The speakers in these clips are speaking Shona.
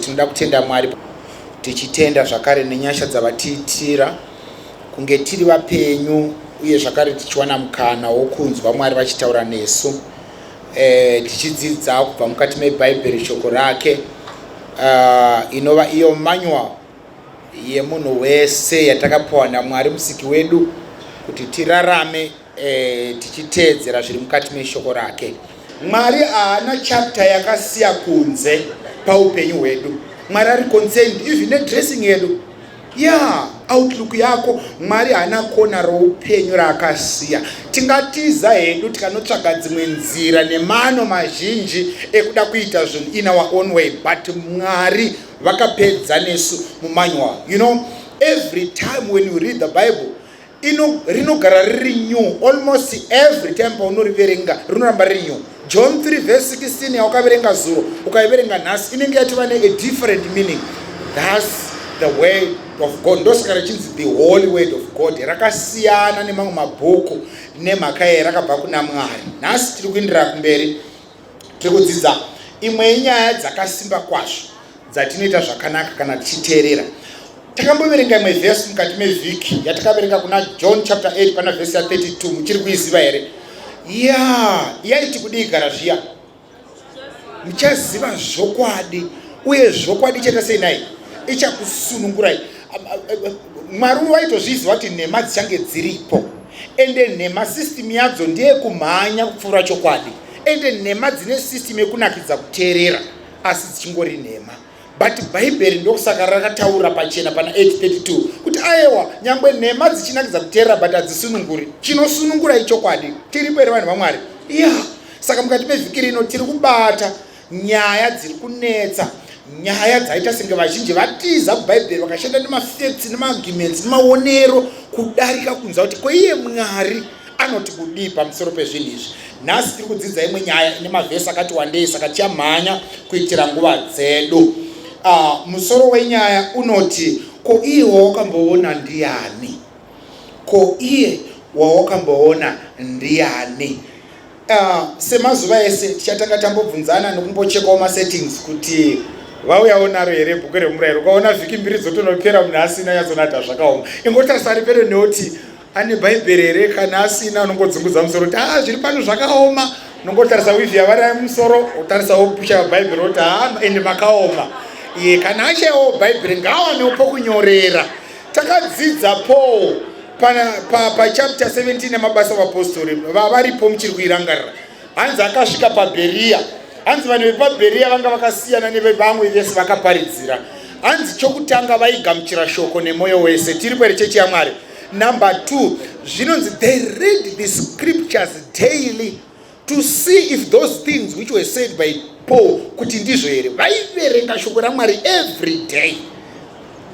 Tinoda kutenda Mwari, tichitenda zvakare nenyasha dzavatiitira kunge tiri vapenyu uye zvakare tichiwana mukana wokunzwa Mwari vachitaura nesu, tichidzidza kubva mukati meBhaibheri, shoko rake, inova iyo manual yemunhu wese yatakapiwa naMwari Musiki wedu kuti tirarame, tichiteedzera zviri mukati meshoko rake. Mwari haana chapter yakasiya kunze paupenyu hwedu. Mwari ari concerned even nedressing yedu, ya outlook yako. Mwari haana kona roupenyu raakasiya. Tingatiza hedu tikanotsvaga dzimwe nzira nemano mazhinji ekuda kuita zvinhu in our own way, but Mwari vakapedza nesu mumanual. Every time when you read the Bible, rinogara riri new. Almost every time paunoriverenga, rinoramba riri new. John 3 verse 16 yawakaverenga zuro, ukaiverenga nhasi inenge yatova ne a different meaning. That's the way of God. Ndosaka richinzi the holy word of God. Rakasiyana nemamwe mabhuku nemhaka yeye rakabva kuna Mwari. Nhasi tiri kuindira kumberi, tiri kudzidza imwe yenyaya dzakasimba kwazvo dzatinoita zvakanaka kana tichiteerera. Takamboverenga imwe vhesi mukati mevhiki yatakaverenga kuna John chapter 8 pana vhesi ya32. Muchiri kuiziva here? Ya yaiti kudii gara zviya? Muchaziva zvokwadi, uye zvokwadi ichaita sei nai? Ichakusunungurai. Mwari vaitozviziva kuti nhema dzichange dziripo, ende nhema system yadzo ndeyekumhanya kupfuura chokwadi, ende nhema dzine system yekunakidza kuteerera asi dzichingori nhema. But Bhaibheri ndokusaka rakataura pachena pana 832 kuti ayewa, nyangwe nhema dzichinakidza kuteerera, but hadzisununguri. Chinosunungura ichokwadi. Tiripo here, vanhu vaMwari? Ya, saka mukati mevhiki rino tiri kubata nyaya dziri kunetsa, nyaya dzaita senge vazhinji vatiza kubhaibheri, vakashanda nemafacts, nemaarguments, nemaonero kudarika kunza kuti koiye Mwari anoti kudii pamusoro pezvinhu izvi. Nhasi tiri kudzidza imwe nyaya ine mavhesi akati wandei, saka tichamhanya kuitira nguva dzedu. Musoro wenyaya unoti, "Ko iye wawakamboona ndiani?" Ko iye wawakamboona ndiani? Semazuva ese tichatanga tambobvunzana nekumbochekawo masettings kuti vauyawo naro here bhuku remurayiro. Ukaona vhiki mbiri dzotonopera munhu asina, nyatsonata zvakaoma. Ingotarisa ari pedo neoti ane Bhaibheri here. Kana asina, unongodzungudza musoro kuti a zviri pano zvakaoma. Unongotarisa weave yavari musoro, otarisawo pusha Bhaibheri, oti ha, ende makaoma iye. Kana ashayawo Bhaibheri, ngaawanewo pokunyorera. Takadzidza Paul pachapter 17 yemabasa avapostori. Vavaripo muchiri kuirangarira? Hanzi akasvika paBheriya. Hanzi vanhu vepaBheriya vanga vakasiyana nevevamwe vese vakaparidzira. Hanzi chokutanga, vaigamuchira shoko nemwoyo wese. Tiri kwere, chechi yaMwari? Number two, zvinonzi they read the scriptures daily to see if those things which were said by Paul kuti ndizvo here. Vaiverenga shoko raMwari every day.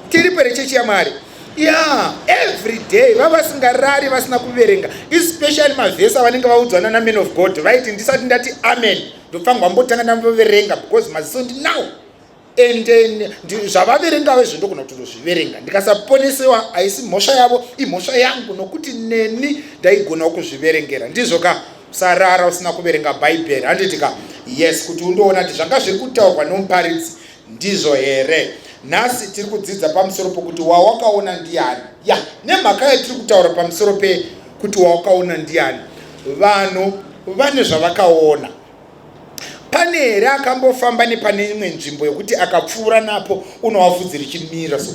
Tiri pere, chechi yaMwari? Ya, every day vavasingarari vasina kuverenga, especially mavhesi avanenge vaudzwana naman of God. Vaiti ndisati ndati amen, ndofanirwa mbotanga ndamboverenga, because maziso ndinawo and zvavaverengawo izvo ndogona kutozviverenga. Ndikasaponesewa, haisi mhosva yavo, imhosva yangu, nokuti neni ndaigonawo kuzviverengera. Ndizvo ka, usarara usina kuverenga Bhaibheri, handiti ka? Yes, kuti undoona kuti zvanga zviri kutaurwa nomuparidzi ndizvo here. Nhasi tiri kudzidza pamusoro pokuti wawakaona ndiani. Ya, nemhaka yatiri kutaura pamusoro pekuti wawakaona ndiani, vanhu vane zvavakaona. Pane here akambofamba nepane imwe nzvimbo yokuti akapfuura napo unowa vhudzi richimira? So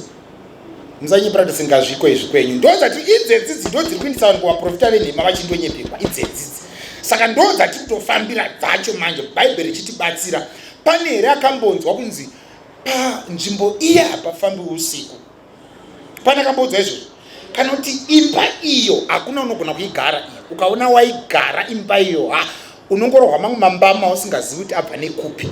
musanyepera kuti singazviko izvi kwenyu. Ndo dzati idzedzidzi ndo dziri kuindisa vanhu kuvaprofita venhema vachindonyeperwa idzedzidzi. Saka ndo dzatiri kutofambira dzacho manje, Bhaibheri richitibatsira. Pane here akambonzwa kunzi panzvimbo iya hapafambi usiku? Pane akamboudzwa izvozvo? Kana kuti imba iyo hakuna unogona kuigara iyo, ukaona waigara imba iyo, ha, unongorohwa mamwe mambama usingazivi kuti abva nekupi.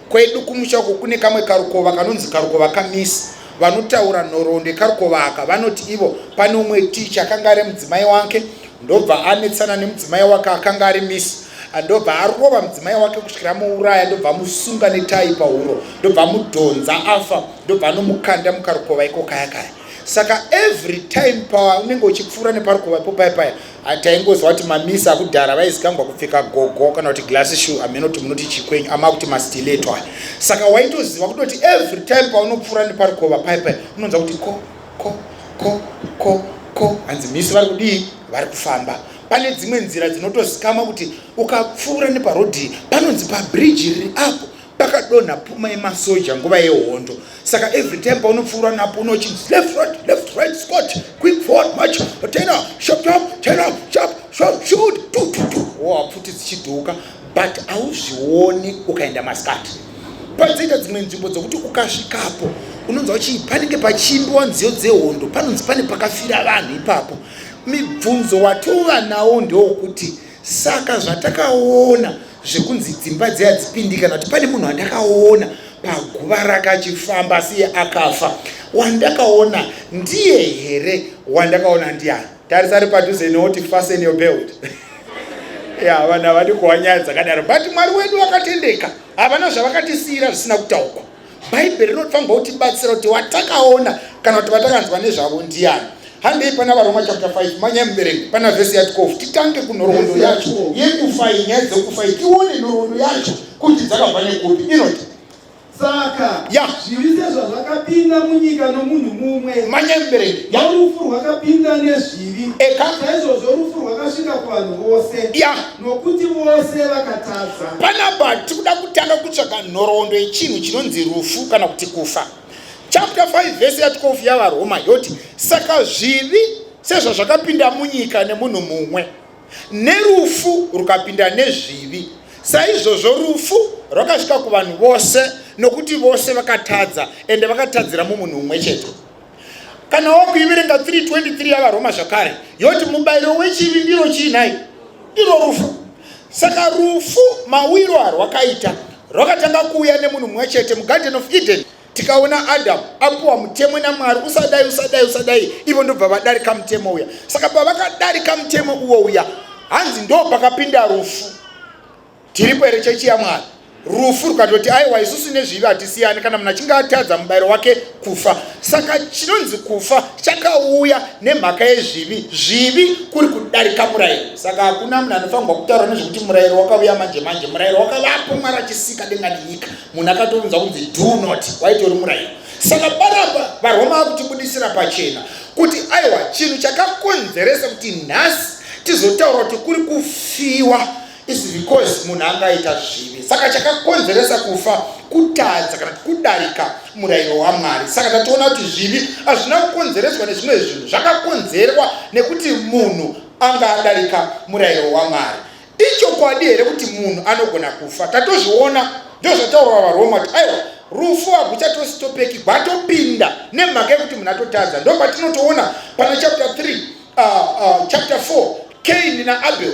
Kwedu kumusha uko kune kamwe karukova kanonzi karukova kamisi. Vanotaura nhoroondo yekarukova aka vanoti ivo pane umwe ticha akanga ari mudzimai wake, ndobva anetsana nemudzimai wake akanga ari misi, ndobva arova mudzimai wake kusvikira amuuraya, ndobva amusunga netai pahuro, ndobva amudhonza afa, ndobva anomukanda mukarukova iko kaya kaya. Saka every time paunenge uchipfuura neparukova ipo paya paya, taingoziva kuti mamisi akudhara vaizikangwa kupfeka gogo kana kuti glass shoe, hameno kuti munoti chikwenyu ama kuti mastileto aya. Saka waitoziva kutoti every time paunopfuura neparukova paya paya, unonzwa kuti ko ko ko ko ko, hanzi misi vari kudii, vari kufamba. Pane dzimwe nzira dzinotozikamwa kuti ukapfuura neparodhi, panonzi pabridge riri apo pakadonha puma yemasoja nguva yehondo. Saka every time paunopfuura napo unochinzi, "Left, right, left, right, squat, quick forward march, turn up, sharp up, turn up, sharp, sharp, shoot, tu tu tu." Wapfuti dzichidhuka, but hauzvioni ukaenda masikati. Padzoita dzimwe nzvimbo dzokuti ukasvikapo unonzwa chii, panenge pachimbiwa nziyo dzehondo, panonzi pane pakafira vanhu ipapo. Mibvunzo watova nawo ndewokuti, saka zvatakaona zvekunzi dzimba dziya dzipindika, kuti pane munhu wandakaona paguva rake achifamba asiye akafa, wandakaona ndiye here? Wandakaona ndiani? Tarisari padhuze neoti, "Fasten your belt." Ya, vanhu havadi kuwa nyaya dzakadaro, but Mwari wedu vakatendeka, havana zvavakatisiyira zvisina kutaurwa. Bhaibheri rinofanirwa kutibatsira kuti watakaona kana kuti vatakanzwa nezvavo ndiani. Handei pana VaRoma chapter 5, manyai muverengi pana vhesi ya12, titange kunhoroondo yacho yekufa iyi, nyaya dzekufa iyi, tione nhoroondo yacho kuti dzakabva nekupi. Inoti Saka zvivi sezvazvakapinda munyika nomunhu mumwe, Manyai muverengi. Norufu rwakapinda nezvivi, Eka. Saizvozvo rufu rwakasvika kuvanhu vose, nokuti vose vakatadza. Panapa tikuda kutanga kutsvaga nhoroondo yechinhu chinonzi rufu kana kuti kufa. Chapter 5 vhesi ya12 yaVaRoma yoti, saka zvivi sezvazvakapinda munyika nemunhu mumwe, nerufu rukapinda nezvivi, saizvozvo rufu rwakasvika kuvanhu vose, nokuti vose vakatadza. Ende vakatadzira mumunhu mumwe chete. Kana wakuiverenga 323 yaVaRoma zvakare, yoti mubayiro wechivi ndiro chii nhai? Ndiro rufu. Saka rufu mawiro arwakaita, rwakatanga kuuya nemunhu mumwe chete muGarden of Eden. Tikaona Adamu apuwa mutemo naMwari, usadai, usadai, usadai, ivo ndobva vadarika mutemo uya. Saka pavakadarika mutemo uwo uya, hanzi ndo pakapinda rufu. Tiripo here, chechi yaMwari? Rufu rukatoti, aiwa, isusu nezvivi hatisiyani. Kana munhu achinge atadza, mubayiro wake kufa. Saka chinonzi kufa chakauya nemhaka yezvivi, zvivi kuri kudarika murayiro. Saka hakuna munhu anofanirwa kutaura nezvekuti murayiro wakauya manje manje. Murayiro wakavapo Mwari achisika denga nenyika. Munhu akatounza kunzi "Do not", waitori murayiro. Saka panapa VaRoma vakutibudisira pachena kuti aiwa, chinhu chakakonzeresa kuti nhasi tizotaura kuti kuri kufiwa is because munhu angaita zvivi. Saka chakakonzeresa kufa kutadza kana kuti kudarika murayiro waMwari. Saka tatoona kuti zvivi hazvina kukonzereswa nezvimwe zvinhu, zvakakonzerwa nekuti munhu anga adarika murayiro waMwari. Ichokwadi here kuti munhu anogona kufa? Tatozviona, ndozvataurwa VaRoma kuti aiwa, rufu haguchatositopeki, gwatopinda nemhaka yekuti munhu atotadza. Ndo patinotoona pana chapter 3, chapter 4, Cain naAbel.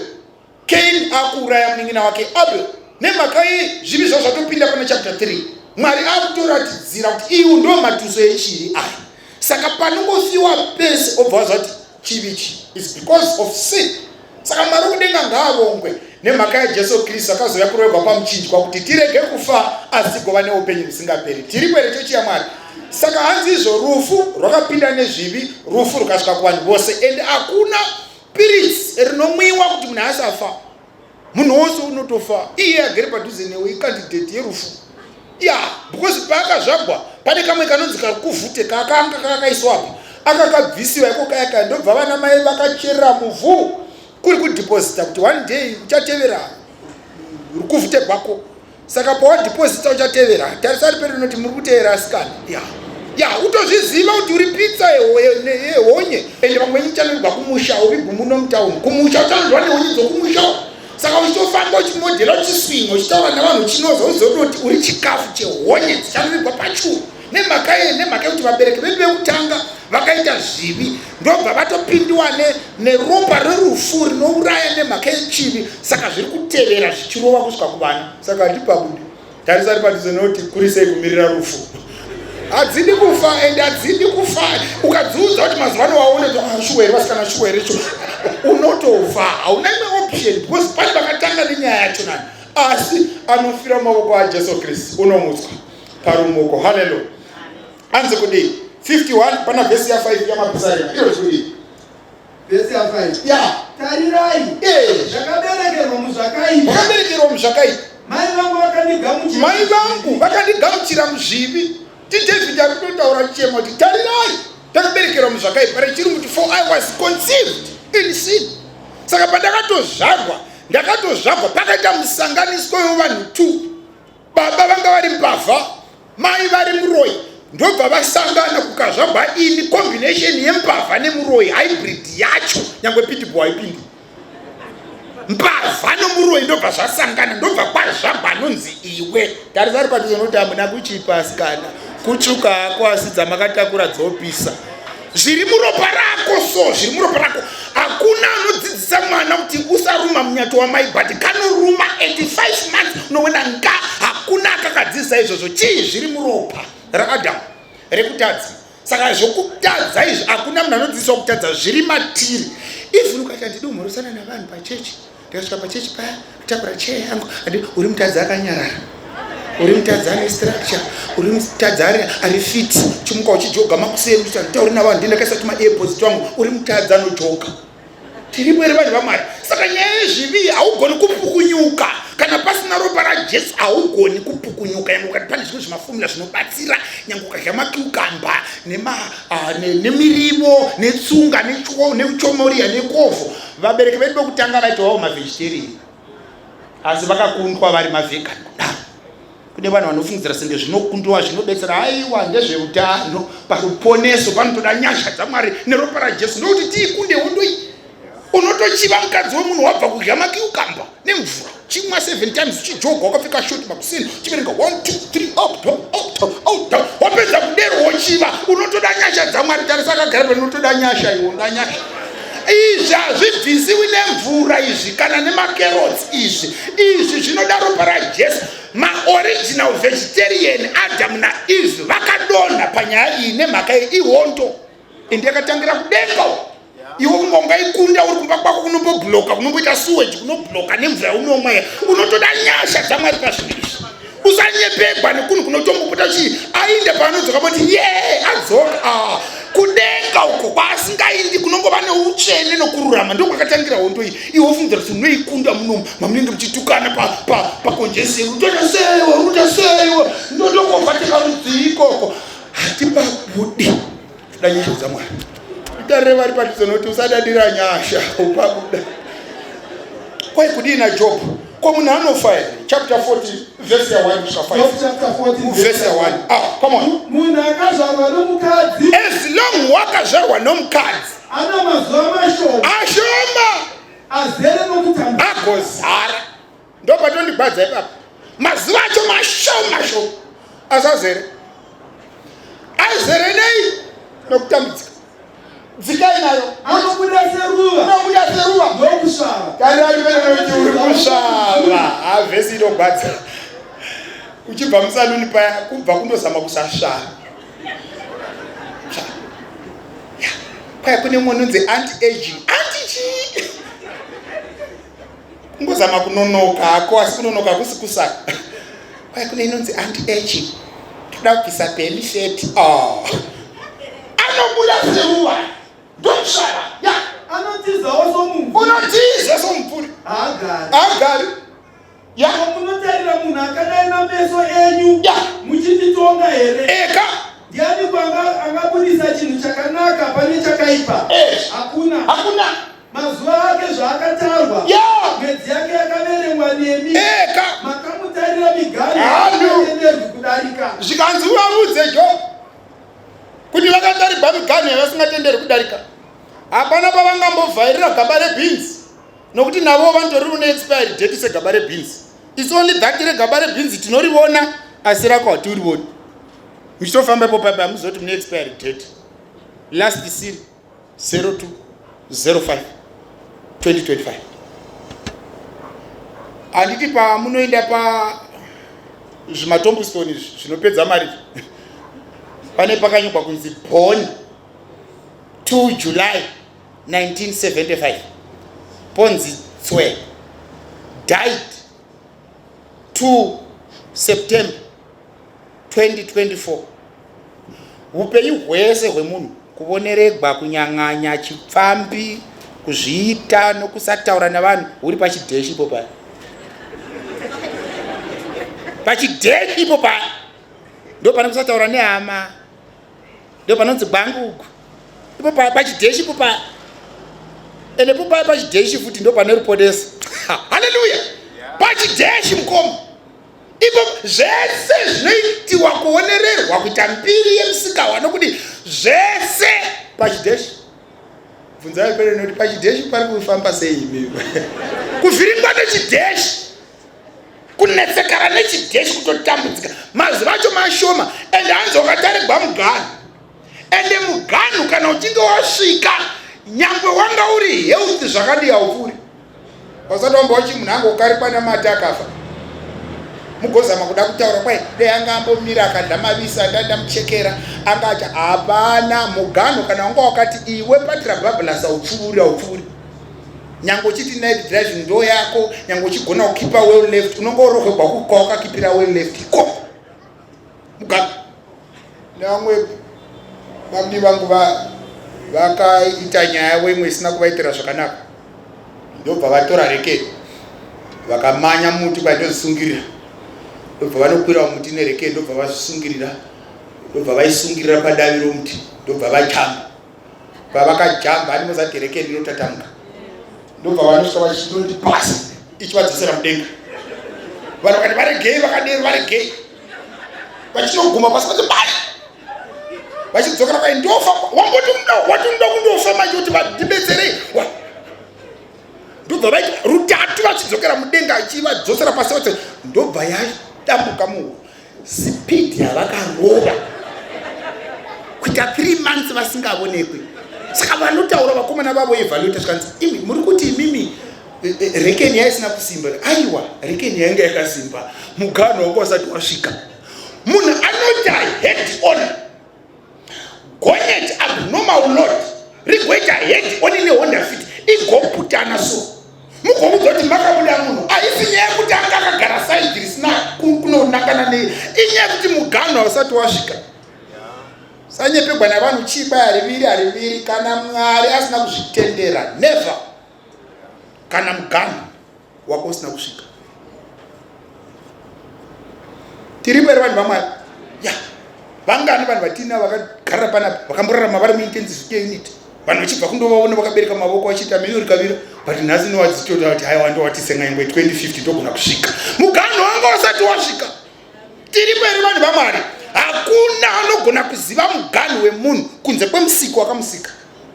Cain akuuraya munin'ina wake Abel nemhaka yei? Zvivi zvavo zvatopinda pana chapter 3. Mwari akutoratidzira kuti iwu ndo matuso echivi aya. Saka panongofiwa pese, obva waziva kuti chivi chi is because of sin. Saka Mwari wekudenga ngaavongwe nemhaka yaJesu Kristu akazouya kuroverwa pamuchinjikwa kuti tirege kufa asi tigova neupenyu husingaperi. Tiripo here, chechi yaMwari? Saka hanzi izvo rufu rwakapinda nezvivi, rufu rukasvika kuvanhu vose. Ende hakuna piritsi rinomwiwa kuti munhu asafa. Munhu wose unotofa. Iye agere padhuze newe icandidate yerufu, ya, because paakazvagwa pane kamwe kanonzi karikuvhute kakanga kakaiswa apa, akakabvisiwa iko kaya kaya, ndobva vana mai vakacherera muvhu kuri kudhiposita kuti one day uchatevera rukuvhute gwako. Saka pawadhiposita uchatevera. Tarisari pedu inoti, muri kutevera asikana? Ya, utozviziva kuti uri pitsa yehonye. Ende vamwe venyu muchanobva kumusha, uvigwi muno mutauni, kumusha uchanodwa nehonye dzokumusha. Saka uchitofamba uchimodhela, uchiswinga, uchitaura navanhu, uchinoza, uzototi uri chikafu chehonye dzichanovigwa pachuru. Nemhaka yei? Nemhaka yekuti vabereki vedu vekutanga vakaita zvivi, ndobva vatopindiwa neropa rerufu rinouraya nemhaka yechivi. Saka zviri kutevera zvichirova kusvika kuvana. Saka handipabudi. Tarisari padhuze noti, kurisei kumirira rufu. Hadzidi kufa, ende hadzidi kufa. Ukadziudza kuti mazuva ano waone, ah, shuwa here vasikana, shuwa here cho, unotofa. Hauna imwe option, because pane vakatanga nenyaya yacho nani. Asi anofira mumavoko aJesu Kristu unomutswa parumuko. Haleluya! Anzi kudii? 51 pana vhesi ya 5 yamapisarema iro zviri vhesi ya 5 ya tarirai eh. ndakaberekerwa muzvakaipa ndakaberekerwa muzvakaipa mai vangu vakandigamuchira mai vangu vakandigamuchira muzvivi tiDavid ari kutotaura chichema kuti tarirai ndakaberekerwa muzvakaipa rechirungu kuti for I was conceived in sin. Saka pandakatozvarwa ndakatozvarwa pakaita musanganiswa wevanhu two, baba vanga vari mbavha, mai vari muroyi, ndobva vasangana kukazvagwa ini, combination yembavha nemuroyi, hybrid yacho, nyangwe pitbull haipindi. Mbavha nomuroyi ndobva zvasangana, ndobva kwazvagwa anonzi iwe. Tarisa ari padhuze nokuti hamuna kuchipa asikana, kutsvuka hako asi dzamakatakura dzopisa. Zviri muropa rako, so zviri muropa rako. Hakuna anodzidzisa mwana kuti usaruma munyato wamai, but kanoruma 85 months unoona nga hakuna akakadzidzisa izvozvo. Chii zviri muropa raAdhamu rekutadza? Saka zvokutadza izvi hakuna munhu anodzidziswa kutadza, zviri matiri. Even ukati handidi kumhorosana navanhu pachechi, ndikasvika pachechi paya kutakura cheya yangu, andi uri mutadzi akanyarara, uri mutadzi ane structure, uri mutadzi ari fit, chimuka uchijoga makuseni kuti handitauri navanhu, ndindakaisa tuma airpods twangu, uri mutadzi anojoga. Tiripo here vanhu vaMwari? Saka nyaya yezvivi haugoni kupukunyuka kana pasina ropa raJesu, haugoni kupukunyuka. Nyange ukati pane zvimwe zvimafomula zvinobatsira, nyange ukadya makiukamba nemirivo netsunga nechomoriya nekovho. Vabereki vedu vokutanga vaitovawo mavegetarian, asi vakakundwa vari mavegan kudaro. Kune vanhu vanofungidzira senge zvinokundwa zvinobetsera, aiwa, ndezveutano. Paruponeso panotoda nyasha dzaMwari neropa raJesu ndokuti tiikunde hondo iyi. Unotochiva mukadzi wemunhu wabva kudya makiukamba nemvura, chimwa 7 times uchijoga wakapfeka short makuseni, uchiverenga 1 2 3 up down up down up down, wapedza kudero wochiva. Unotoda nyasha dzaMwari. Tarisa akagara pano, unotoda nyasha iwe, unoda nyasha. Izvi hazvibvisiwi nemvura izvi kana nemakerotsi izvi, izvi zvinoda ropa raJesu. Maoriginal vegetarian Adam naEve vakadonha panyaya iyi nemhaka yeihondo ende yakatangira kudenga. Iwe kunga ungaikunda uri kumba kwako, kunombobloka, kunomboita sewage, kunobloka nemvura yaunomwa. Unotoda nyasha dzaMwari pazvinhu izvi. Usanyepegwa nekunhu kunotombopota chii ainde paanodzoka boti ye adzoka. Kudenga uko kwaasingaindi kunongova neutsvene nokururama, ndokwakatangira hondo iyi. Iwe ufungidzira kuti unoikunda munomu mamunenge muchitukana pakonjeseri, utoita seiwe, unoita seiwe, ndotokovateka rudzii ikoko. Hatipabudi, toda nyasha dzaMwari. Itarire vari padhuze nokuti usadadira nyasha upabuda. Kwai kudii naJob? Ko munhu anofa here? Chapter 40 verse ya 1 kusvika 5. Job chapter 14 verse ya 1. Come on. Munhu akazvarwa nomukadzi, as long wakazvarwa nomukadzi, ana mazuva mashoma, ashoma, azere nokutambura, agozara. Ndopatondigwadza ipapo. Mazuva acho mashoma shoma, asazere. Azere nei? Nokutambudzika. Dzikai nayo. Anobuda seruva. Anobuda seruva. Ndokusvava. Tarirai vene kuti uri kusvava. Vhesi inogwadza. Uchibva musaluni paya, kubva kundozama kusasvava. Kwaya kune mumwe unonzi anti-aging. Anti chii? Kungozama kunonoka hako, asi kunonoka hakusi kusaka. Kwaya kune inonzi anti-aging. Toda kubvisa belly fat. Anobuda seruva. Ndokusvava. Ya. Anotizawo somumvuri. Unotiza somumvuri. Haagari. Haagari. Ya. Ko munotarira munhu akadai nameso enyu, Ya. muchititonga here? Eka. Ndiani angabudisa chinhu chakanaka pane chakaipa? Hakuna. Hakuna. Mazuva ake zvaakatarwa, Ya. mwedzi yake yakaverengwa nemi. Eka. Makamutarira miganhu Hanu. asingatenderwi kudarika. Zvikanzi uvaudze Job kuti vakatarigwa miganhu yavasingatenderwi kudarika. Hapana pavangambovhairira gaba rebhinzi, nokuti navo vanotori rune expiry date segaba rebhinzi. It's only that regaba rebhinzi tinorivona, asi rako hatiurivoni. Muchitofamba ipo papa hamuzoti mune expiry date. Last seen 0205 2025. Handiti pamunoenda pa zvimatombstone izvi zvinopedza mari, pane pakanyorwa kunzi born 2 July 1975, ponzi tswe died 2 September 2024. Upenyu hwese hwemunhu kuvoneregwa, kunyang'anya, chipfambi, kuzviita nokusataura navanhu huri pachidheshi ipo paya. Pachidheshi ipo paya ndo pane kusataura nehama, ndo panonzi gwangugu ipo paya pachidheshi ipo paya. Ende ipo paya pachidheshi futi ndo pane ruponeso. Haleluya! Pachidheshi mukoma. Ipo zvese zvinoitiwa kuonererwa kuita mbiri yemusikawa nokuti zvese pachidheshi. Bvunzai pere noti pachidheshi pari kufamba sei imi? Kuvhiringwa nechidheshi, kunetsekana nechidheshi, kutotambudzika mazuva acho mashoma, ende hanzi wakatarigwa muganhu. Ende muganhu kana uchinge wasvika, nyangwe wanga uri health zvakadii haupfuuri. Wasati wamba wachi munhu ange ukarikwa namate akafa. Mugozama kuda kutaura kwai dai anga ambomira akadla mavisa ndandamuchekera anga acha hapana muganho kana wanga wakati iwe patira bhabhulasa upfuuri haupfuuri. Nyangwe uchiti night driving ndo yako, nyangwe uchigona kukipa well left unonga urohwegwa kuka wakakipira well left ikoko. Muganho. Nevamwe vamdi vangu vakaita nyaya wemwe isina kuvaitira zvakanaka, ndobva vatora rekeni vakamanya muti kwaindozvisungirira, ndobva vanokwira muti nerekeni, ndobva vazvisungirira, ndobva vaisungirira padavi romuti, ndobva vajamba. Pavakajamba animozati rekeni inotatamuka, ndobva vanosvika vachindoti pasi ichivadzosera mudenga. Vanhu vakati varegei, vakadero varegei, vachinoguma pasi vati bai, vachidzokera kwai ndofa, wamboti wati unoda kundofa manje kuti vandibetserei, ndobva vaita rutatu vachidzokera mudenga ichivadzosera pasi vose, ndobva yadambuka muhuro. Speed yavakarova kuita 3 months vasingavonekwi. Saka vanotaura vakomana vavo evaluate zvikanzi imi muri kuti imimi rekeni yaisina kusimba. Aiwa, rekeni yainge yakasimba, muganho wanga usati wasvika. Munhu anoita head on gonyeti abnormal load rigoita head on nehonda fit igoputana so mugoudza kuti makabuda munhu. Haisi nyaya yekuti anga akagara saidi risina kunonangana nei, inyaya yekuti muganho hausati wasvika. Sanyepegwa navanhu chiba hariviri hariviri kana Mwari asina kuzvitendera, never. Kana muganho wako usina kusvika. Tiripo here vanhu vaMwari? Ya, vangani vanhu vatina vakagara panapa vakamborarama vari muintensive care unit, vanhu vachibva kundovaona vakabereka mavoko vachiita meno rikavira, but nhasi nowadzitoda kuti haiwa ndowatisenga nyangwe 2050 togona kusvika muganho wanga usati wasvika. Tiripo here vanhu vaMwari? Hakuna anogona kuziva muganhu wemunhu kunze kwemusiki wakamusika.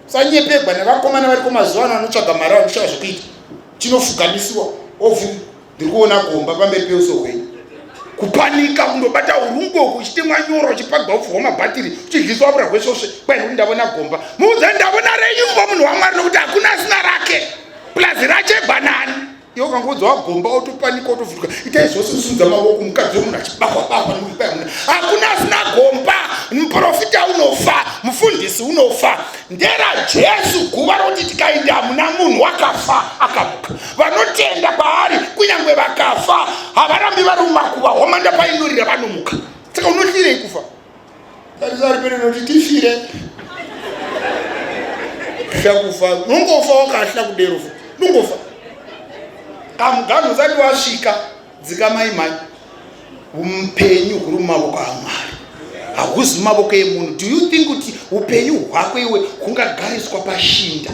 Sanyepegwa nevakomana variko mazuva ano vanotsvaga mari vanoshaya zvekuita. Chinofugamisiwa ovu ndiri kuona gomba pamberi peuso hwenyu. Kupanika kundobata urungu uku uchitemwa nyoro uchipagwa upfu hwamabhatiri uchidyiswa vura hwesvosve kwai nokuti ndavona gomba. Muudze ndavona renyu mbo munhu waMwari nokuti hakuna asina rake. Plus rachegwa nani? Iwe ukangoudza wagomba otopanika otovhunduka. Itai zvose kusumudza mavoko mukadzi wemunhu achibahwa bahwa nokuti kwai hamuna. Hakuna asina gomba. Muprofita unofa, mufundisi unofa. Ndera Jesu guva roti tikaenda hamuna munhu wakafa akamuka. Vanotenda kwaari kunyange vakafa havarambi vari mumakuva, hwamanda painorira vanomuka. Saka unotyirei kufa? Tarisa ari pere noti tifire. Hla kufa, unongofa wakahla kudero futi. Unongofa. Kamuganho usati wasvika, dzikamai mai. Upenyu huri mumavoko aMwari. Hahuzi mumavoko emunhu. Do you think kuti upenyu hwako iwe hungagariswa pashinda?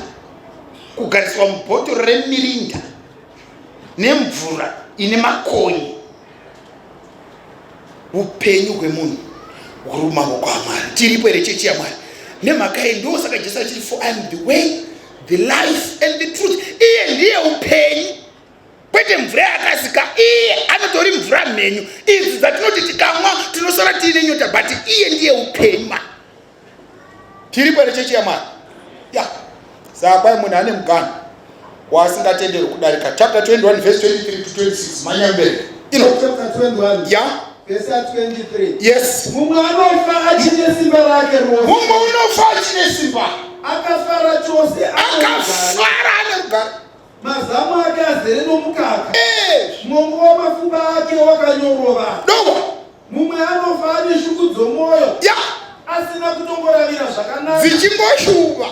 Kugariswa mubhotoro remirinda nemvura ine makonye. Upenyu hwemunhu huri mumavoko aMwari. Tiripo here chechi yaMwari? Nemhaka iyi ndosaka Jesu achiti for I am the way, the life and the truth. Iye ndiye upenyu, kwete mvura yakasika. Iye anotori mvura mhenyu. Idzi dzatinoti tikamwa tinosara tiine nyota, but iye ndiye upenyu. Tiripo here chechi yaMwari? Ya. Saka kwai munhu ane muganhu waasingatenderwi kudarika. Chapter 21 verse 23 to 26. Manya mberi. Ino. Chapter 21. Ya. Verse 23. Yes. Mumwe anofa achine simba rake rose. Mumwe unofa achine simba. Akafara chose. Akafara ane rugare. Mazamu ake azere nomukaka. Mwongo wamafupa ake wakanyorova. Dowa. Mumwe anofa ane shungu dzomwoyo. Ya. Asina Vasina kutongoravira zvakanaka. Dzichingoshuva.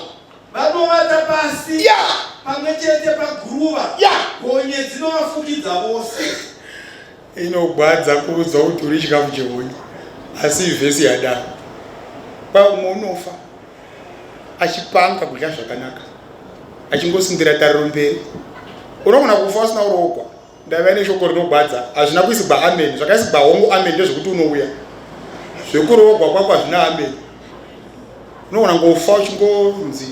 Vanovata pasi. Ya. Pamwe chete paguruva. Ya. Honye dzinovafukidza vose. Inogwadza kuudzwa kuti uri chikafu chehonye asi ivhesi yadaro. Kwaumwe unofa achipanga kudya zvakanaka achingosundira tariro mberi. Unogona kufa usina kuroogwa. Ndaiva neshoko rinogwadza, hazvina kuisigwa amen, zvakaisigwa hongu amen ndezvekuti unouya. Zvekuroogwa kwako hazvina amen. Unogona ngofa uchingonzi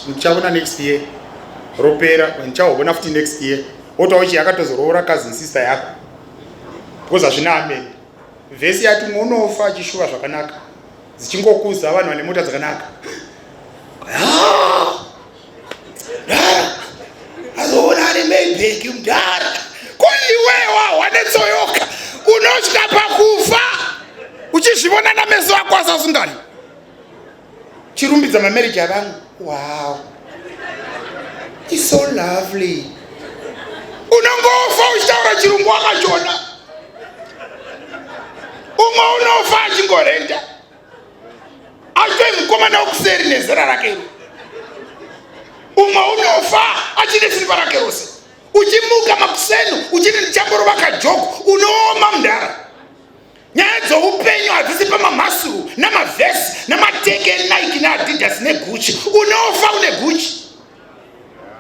ndichaona next year ropera, ndichaona futi next year. Wotaura uchi yakatozoroora cousin sister yako. Because hazvina amen. Vhesi yati umwe unofa achishuva zvakanaka. Dzichingokuza vanhu vane mota dzakanaka. Ah! Azoona ane Maybach mudhara. Ko iwe wahwa netsoyoka unosvika pakufa uchizvivona nameso ako asasungani. Chirumbidza mamarriage avamwe. Wow. It's so lovely. Unongofa uchitaura chirungu wakachona. Umwe unofa achingorenda. Achitoi mukomana wekuseri nezera rake iro. Umwe unofa achine simba rake rose. Uchimuka makuseni uchiti ndichamborova kajoko unooma mudhara. Nyaya dzoupenyu hadzisi pamamhasuru namavhesi namateke eNike neAdidas neGucci. Unofa une Gucci.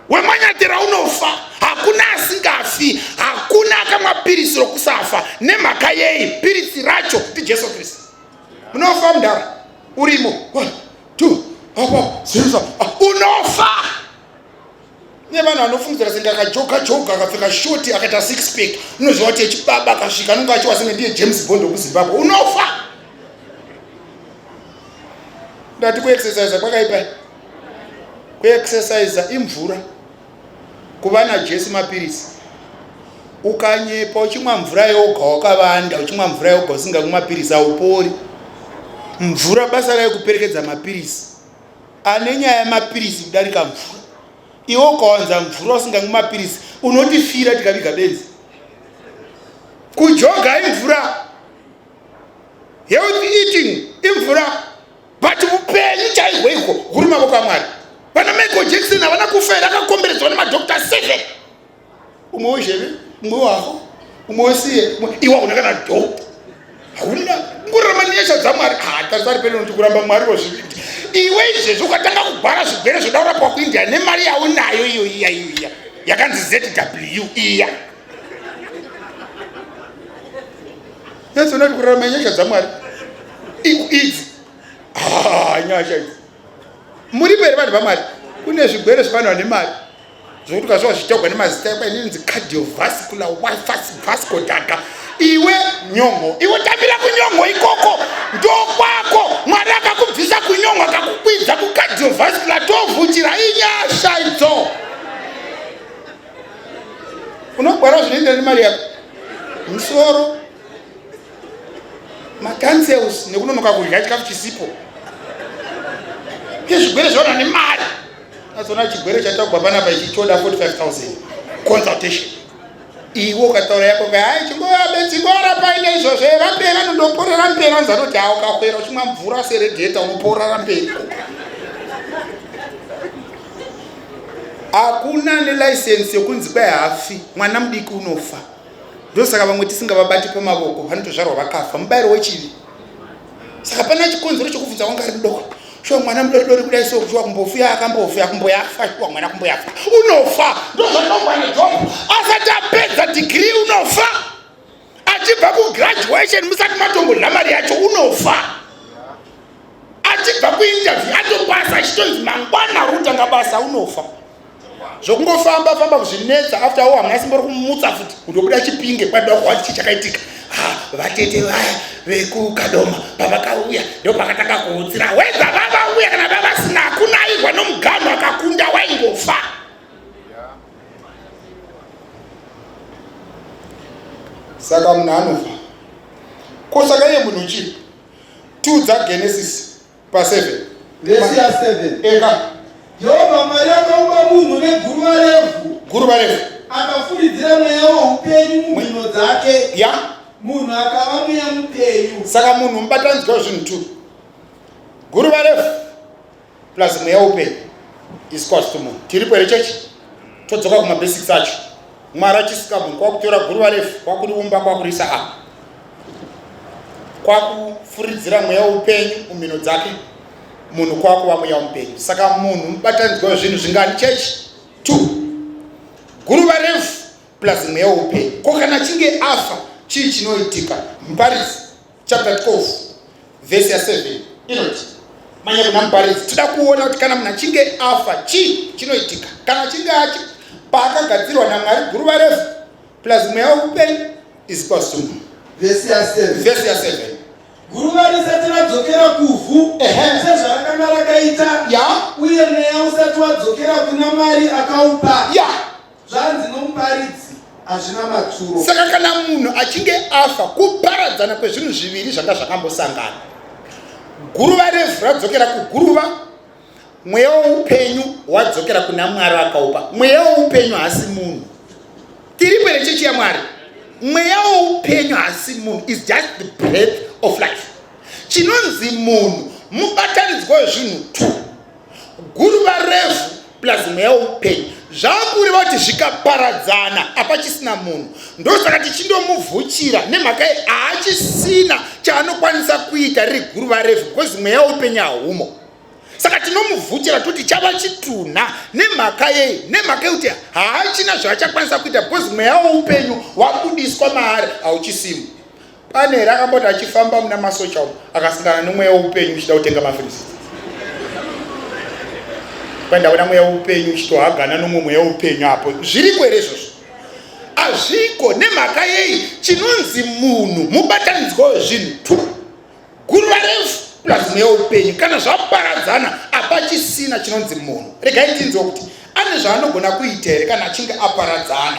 Wemanyatera unofa. Hakuna asingafi. Hakuna akamwa pirisi rokusafa. Nemhaka yei? Pirisi racho ndiJesu Kristu. Unofa mudhara. Urimo. 1 2 apa zviza. Unofa. Nevanhu vanofungidzira senge akajoga joga akapfeka shoti akaita six pack unoziva kuti echibaba akasvika anonge achiwa senge ndiye James Bond wekuZimbabwe. Unofa. Ndati kuexercise kwakaipa. Kuexercise imvura. Kuva naJesu mapirisi. Ukanyepa uchimwa mvura yoga wakavanda uchimwa mvura yoga usingamwi mapirisi haupori. Mvura basa rayo kuperekedza mapirisi. Ane nyaya yemapirisi kudarika mvura. Iwe ukawanza mvura usingamwi mapirisi unotifira tikaviga benzi. Kujoga imvura. Healthy eating imvura. But upenyu chaihwo ihwo huri mavoko aMwari. Vana Michael Jackson havana kufa here akakomberedzwa nemadoctor 7. Umwe wezheve, umwe wako, umwe wesiye, iwe hauna kana doctor. Hauna ngorarama nenyasha dzaMwari. Ah, tarisa ari peno kuti kuramba Mwari wozviita. Iwe izvezvi ukatanga kugwara zvigwere zvoda kurapwa kuIndia nemari yaunayo iyo iya iyo iya yakanzi ZW iya. Yesu unoti kurarama nyasha dzaMwari. Idzi. Ah, nyasha idzi. Muripo here vanhu vaMwari? Kune zvigwere zvevanhu vane mari. Zvokuti ukazviwa zvichitogwa nemazita ekwa inonzi cardiovascular vasco daga. Iwe nyongo. Iwe tambira kunyongo ikoko. Ndokwako. Mwari akakubvisa kunyongo akakukwidza kucardiovascular tovhuchira inyasha idzo. Unogwara zvinoenderana nemari yako. Musoro macancels nekunonoka kudya chikafu chisipo nezvigwere zvaona nemari azoona chigwere chatagwa panapa ichi choda 45000 consultation iwe ukataura yako hai chingoabetsingoarapa ine izvozvo vapera nondoporera mberi anzi anoti ha ukakwera uchimwa mvura seredheta unoporera mberi hakuna nelicense yokunzi kwai hafi mwana mudiki unofa Ndosaka vamwe tisingavabati pamavoko, vanotozvarwa vakafa. Mubairo wechivi. Saka pana chikonzero chokubvunza wanga ari mudoko. Shuwa mwana mudoridori kudai so shuwa kumbofuya akambofuya kumboyafa shuwa mwana kumboyafa. Unofa. Ndozvatongwa neJob. Asati apedza degree unofa. Achibva kugraduation musati matombodya mari yacho unofa. Achibva kuinterview atopasa achitonzi mangwana rutanga basa unofa. Zvokungofamba famba kuzvinetsa after all hamuna simba rekumutsa futi kundobuda chipinge kwaida kuhwa chii chakaitika. Ha, vatete vaya vekukadoma pavakauya ndopakatanga kuutsira wedza vavauya kana vavasina hakuna airwa nomuganhu akakunda waingofa. Saka munhu anofa. Ko saka iye munhu chii? Tiudza Genesis pa 7. Vhesi ya 7. Eka. Jehovha Mwari akaumba munhu neguruva revhu. Guruva revhu. Akafuridzira mweya woupenyu mumhino dzake. Ya. Munhu akava mweya mupenyu. Saka munhu mubatanidzwa wezvinhu two. Guruva plus mweya weupenyu is equals to munhu. Tiripo here chechi? Todzoka kumabasics acho. Mwari achisika munhu kwakutora guruva refu kwakuriumba kwakurisa apa kwakufuridzira mweya weupenyu mumhino dzake munhu kwakuva mweya mupenyu. Saka munhu mubatanidzwa wezvinhu zvingani chechi? Two. Guruva refu plus mweya weupenyu. Ko kana achinge afa chii chinoitika? Muparidzi chapter 12 vhesi ya 7 inoti manya kuna Muparidzi. Toda kuona kuti kana munhu achinge afa chii chinoitika. Kana achinge achi paakagadzirwa naMwari guruva refu plus mweya weupenyu is equals to munhu. Vhesi ya 7. Vhesi ya 7. Guruva risati radzokera kuvhu sezvarakanga rakaita, uye mweya usati wadzokera kuna Mwari akaupa. Zvanzi nomuparidzi, hazvina maturo. Saka kana munhu achinge afa, kuparadzana kwezvinhu zviviri zvanga zvakambosangana. Guruva revhu radzokera kuguruva, mweya woupenyu wadzokera kuna Mwari akaupa. Mweya woupenyu haasi munhu. Tiripo here chechi yaMwari? Mweya woupenyu haasi munhu, is just the breath of life. Chinonzi munhu mubatanidzwa wezvinhu two. Guruva revhu plus mweya weupenyu zvakureva kuti zvikaparadzana apachisina munhu. Ndosaka tichindomuvuchira nemhaka ye haachisina chaanokwanisa kuita riri guruva revhu because mweya weupenyu haumo. Saka tinomuvuchira toti chava chitunha nemhaka yei? Nemhaka yekuti haachina zvaachakwanisa kuita because mweya weupenyu wabudiswa maari hauchisimo. Pane here akamboti achifamba muna masocha umu akasangana nomweya weupenyu uchida kutenga mafirisiti? Kwai ndaona mweya weupenyu uchitohagana nomwe mweya weupenyu apo. Zviriko here izvozvo? Hazviko. Nemhaka yei? Chinonzi munhu mubatanidzwa wezvinhu two. Guruva refu plus mweya weupenyu kana zvaparadzana apachisina chinonzi munhu. Regai tinzwe kuti ane zvaanogona kuita here kana achinge aparadzana.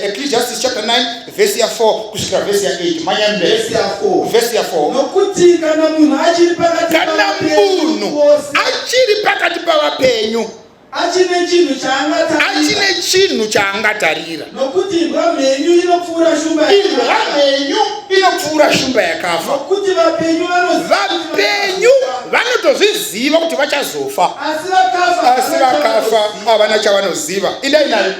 Ecclesiastes chapter 9 verse ya 4 kusvikira verse ya 8. Manya mberi. Verse ya 4. Verse ya 4. Nokuti kana munhu achiri pakati Kana pavapenyu munhu vose, achiri pakati pavapenyu, achine chinhu chaangatarira, achine chinhu chaangatarira. Nokuti imbwa mhenyu inopfuura shumba Imbwa yakafa. mhenyu inopfuura shumba yakafa. Nokuti vapenyu vanoziva kuti Vapenyu vanotozviziva kuti vachazofa, asi vakafa asi vakafa havana chavanoziva. Indai nayo,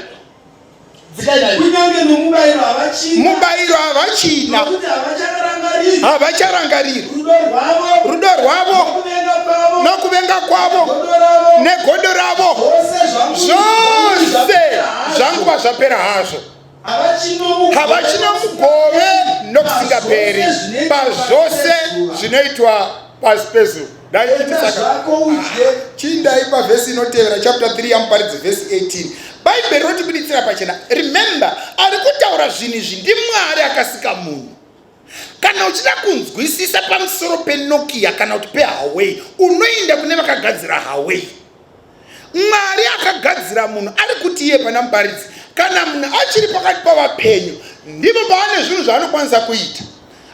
dzikai nayo. Kunyange nomubayiro havachina, Mubayiro havachina, nokuti havacharangariri havacharangariri rudo rwavo, rudo rwavo, nokuvenga kwavo, nokuvenga kwavo, godo ravo, negodo ravo, zvose zvose zvanguva zvapera hazvo. Havachina mugove nokusingaperi pazvose zvinoitwa pasi pezuva. Dai Enda saka zvako udye. Chindai pavhesi inotevera chapter 3 yaMuparidzi vhesi 18. Bhaibheri rotibuditsira pachena. Remember, ari kutaura zvinhu izvi ndiMwari akasika munhu. Kana uchida kunzwisisa pamusoro peNokia kana kuti peHuawei, unoenda kune vakagadzira Huawei. Mwari akagadzira munhu ari kuti iye pana Muparidzi, kana munhu achiri pakati pavapenyu ndipo paane zvinhu zvaanokwanisa kuita,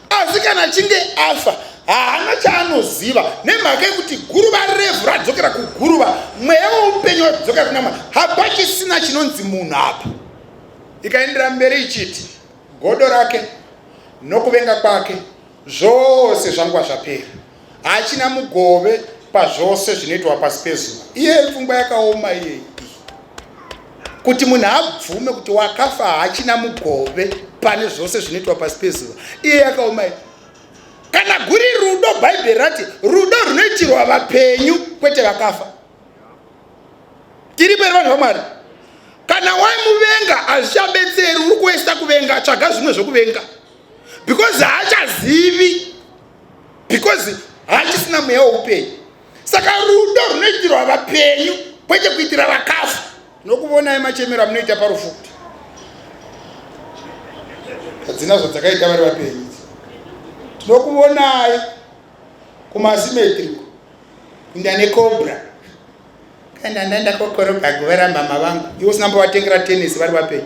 asi kana achinge afa haana chaanoziva, nemhaka yekuti guruva revhu radzokera kuguruva, mweya weupenyu wadzokera kuna Mwari, hapachisina chinonzi munhu apa. Ikaendera mberi ichiti godo rake nokuvenga kwake zvose zvanguva zvapera, haachina mugove pazvose zvinoitwa pasi pezuva. Iye pfungwa yakaoma iye, kuti munhu abvume kuti wakafa haachina mugove pane zvose zvinoitwa pasi pezuva. Iye yakaoma iye. Kana guri rudo, Bhaibheri rati rudo runoitirwa vapenyu kwete vakafa. Tiripo here vanhu vaMwari? Kana waimuvenga hazvichabetseri, uri kuwesta kuvenga, tsvaga zvimwe zvokuvenga, because haachazivi, because haachisina mweya weupenyu. Saka rudo runoitirwa vapenyu kwete kuitira vakafa. Nokuvonai machemero amunoita parufu kuti hadzina zvadzakaita vari vapenyu. Tinokuvonai kumasimetriko inda necobra kana ndaenda kokorobha guva ramama vangu, iwo usina mbovatengera tennis vari vapenyu.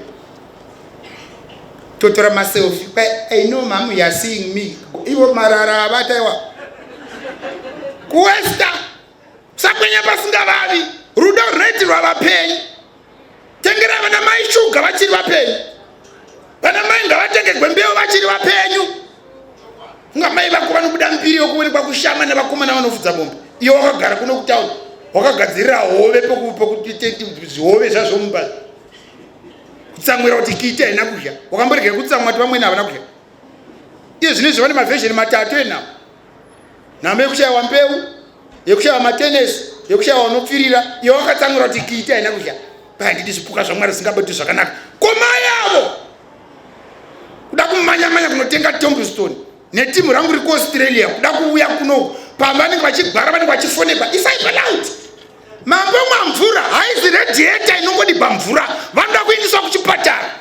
Totora maselfie, I know mom, you are seeing me. Ivo marara avata iwa kuwesta sakwenya pasingavavi. Rudo runoitirwa vapenyu. Tengera vana mai shuga vachiri vapenyu, vana mai ngavatenge gwembeu vachiri vapenyu. Unga mai vako vanobuda mbiri yokuonekwa kushama nevakomana vanofudza mombe. Iwe wakagara kuno kutauni wakagadzirira hove pekuti zvihove zvazvo mumba kutsamwira kuti kiita haina kudya. Wakamborega kutsamwa kuti vamwene havana kudya. Iye zvino izvi vane mavhezheni matatu enhamo. Nhamo yekushaiwa mbeu, yekushaiwa matenesi, yekushaiwa unopfirira. Iwe wakatsamwira kuti kiita haina kudya. Handidi zvipuka zvaMwari zvisingabati zvakanaka. Ko mai avo kuda kumanya-manya kunotenga tombstone netimu rangu riri kuAustralia kuda kuuya kuno pavanenge vachigwara vanenge vachifonekwa isai paloud mambomwa mvura haizi radiator inongodibha mvura vanoda kuindiswa kuchipatara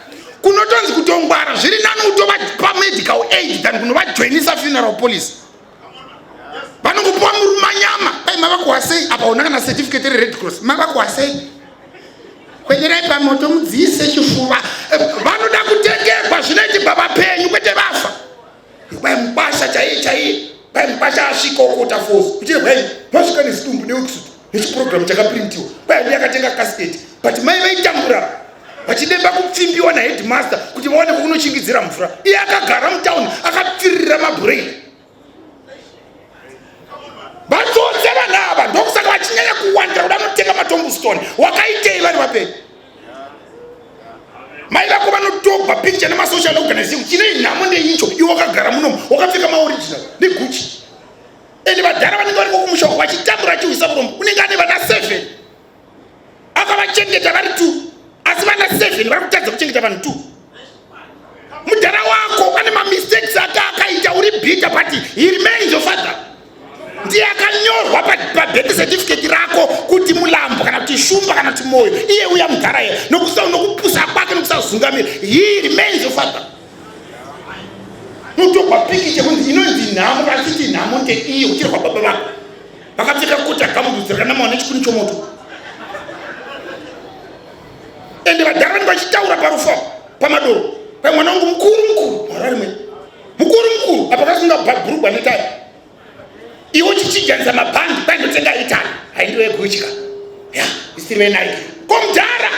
kunotonzi kutongwara zviri nani kutovapa medical aid than kunovajoinisa funeral policy vanongopiwa muruma nyama dai mavakuwa sei apa una kana certificate rered cross mavakuwa sei kwenyerai pamoto mudziise chifuva eh, vanoda kutengerwa zvinoitirwa vapenyu kwete vafa kwai mukwasha chaiye chaiye kwai mukwasha asvika okota fozi kuchirwei masvika nezitumbu neworksuit nechiprogramu chakaprintiwa kwai ndi akatenga casket but mai vaitambura vachidemba kupfimbiwa naheadmaster kuti vaone kwakunochingidzira mvura iye akagara mutown akapfirira mabhureini vatsotse vanhu ava ndokusaka vachinyanya kuwandira kuda anotenga matombstone wakaitei vari vapenyu mai vako vanotogwa picture nemasocial organization chine nhamo ndeicho iwe wakagara munomu wakapfeka maoriginal neguchi ende vadhara vanenge variko kumusha uko vachitambura vachiwisa vurombo unenge ane vana 7 akavachengeta vari 2 asi vana 7 vari kutadza kuchengeta vanhu 2 mudhara wako ane mamistakes ake akaita uri bitter but he remains your father ndiye akanyorwa pabirth certificate rako kuti mulambo kana kuti shumba kana kuti moyo iye uya mudhara iye nokupusa kwake nokusazungamira he remains your father notogwa pikicha kunzi inonzi nhamo vachiti nhamo ndeiyo uchiri kwababa vako vakapfeka kota gamududzi rakanamawa nechikuni chomoto ende vadhara vanenge vachitaura parufu pamadoro pai mwana wangu mukuru mukuru mwari rimwe mukuru mukuru apa kasunga bhurugwa netai iwe uchichinjanisa mabhandi kwai ndotenga itali haindiwe guchika ya isiri venaiki ko mudhara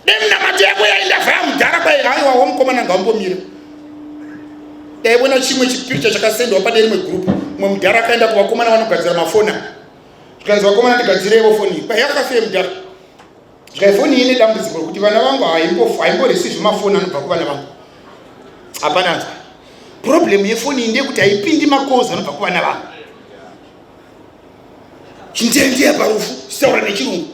dai minamato yako yaenda vhaya mudhara kwai haiwa wamukomana ngaumbomira ndaivona chimwe chipicture chakasendwa pane rimwe group mumwe mudhara akaenda kuvakomana vanogadzira mafoni zvikanzi vakomana ndigadzireivo foni iyi kwai yakafei mudhara zvikai foni iyi ine dambudziko rekuti vana vangu haimboreceive mafoni anobva kuvana vangu hapana anzwa problem yefoni iyi ndeyekuti haipindi makozi anobva kuvana vangu chindendeya parufu chitaura nechirungu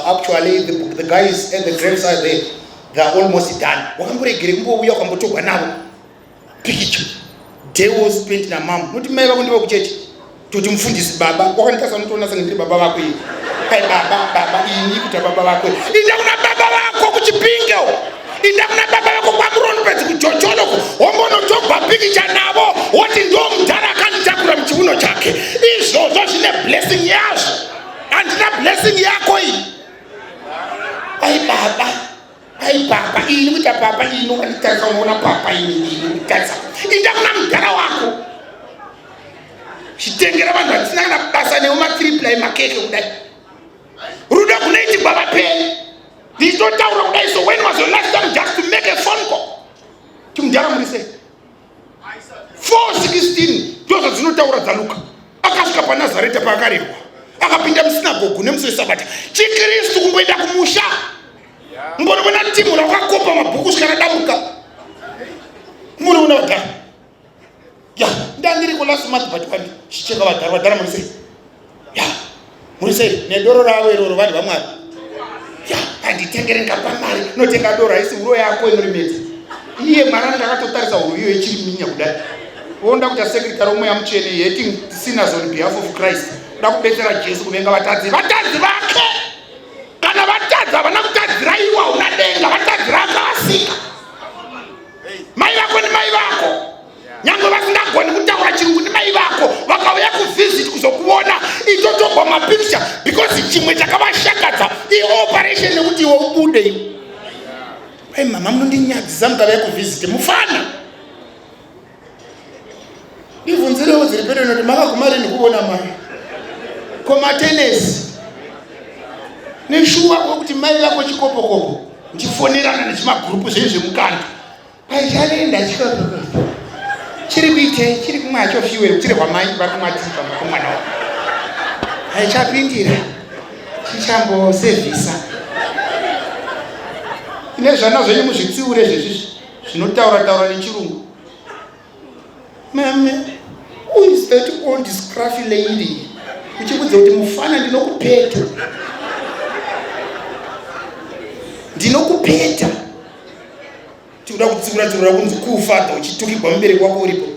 actually the, the guys at the graveside there they are almost done wakamboregere kumbouya ukambotogwa navo pikicha day was spent namam noti mai vako ndiva kuchechi toti mufundisi baba wakanitasa unotoona senge ndiri baba vako ini kai baba baba ini kuita baba vako inda kuna baba vako kuchipinge inda kuna baba vako kwamuronopedzi kujojonoko wombonotorwa pikicha navo woti ndo mudhara akanditakura muchiuno chake izvozvo zvine blessing yazvo handina blessing yako iyi ai baba ai papa ini kuita papa ini ukanditarisa unoona papa ini ini kutarisa inda kuna mudhara wako chitengera vanhu vasina kana basa newe matriplai makeke kudai rudo kunoitigwa vapenyu ndichitotaura kudai so when was your last time just to make a phone call timudhara muri sei 416 ndozvo dzinotaura dzaluka akasvika panazareta paakarerwa akapinda musinagogu nemusi wesabata chikristu kumboenda kumusha mbonoona timu rakakopa mabhuku svika radambuka mbonoona vadhara ya ndandiriko last month but wani chicheka vadhara vadhara muri sei ya muri sei nedoro ravo iroro vanhu vamwari ya anditengere ngapa mari notenga doro haisi huro yako inorimedza iye mwari anenge akatotarisa huro iyo ichiri minya kudai wonda kuita secretary womweya mutsvene hating sinners on behalf of Christ kuda kubetsera Jesu kuvenga vatadzi vatadzi vake kana vatadza havana kutadzira iwe hauna denga vatadzira akavasika mai vako nemai vako nyange vasingagoni kutaura chirungu nemai vako vakauya kuvisit kuzokuona itotogwa mapicture because chimwe chakavashakadza ioperation nekuti iwe ubude iwe ai mama munondinyadzisa mukavaya kuvisit mufana ndibvunzirewo dziri pedo inoti makaguma rini kuvona mai ko matenesi neshuwa kwekuti mai vako chikopokopo ndichifonerana nechimagurupu zvenyu zvemukando paichalenda chikopokopo Chiri kuitei? Chiri kumwa hacho fuel, chiri hwamai vari kumwa tii pamba pomwana wavo. Haichapindira. Chichambosevhisa. Ine zvana zvenyu muzvitsiure zvezvizvi zvinotaura taura nechirungu. Mame, who is that old scruffy lady? Uchikudza kuti mufana ndinokupeta. Ndinokupeta. Tikuda kutsiura tsiura kunzi kufa uchitukigwa mubereki wako uripo.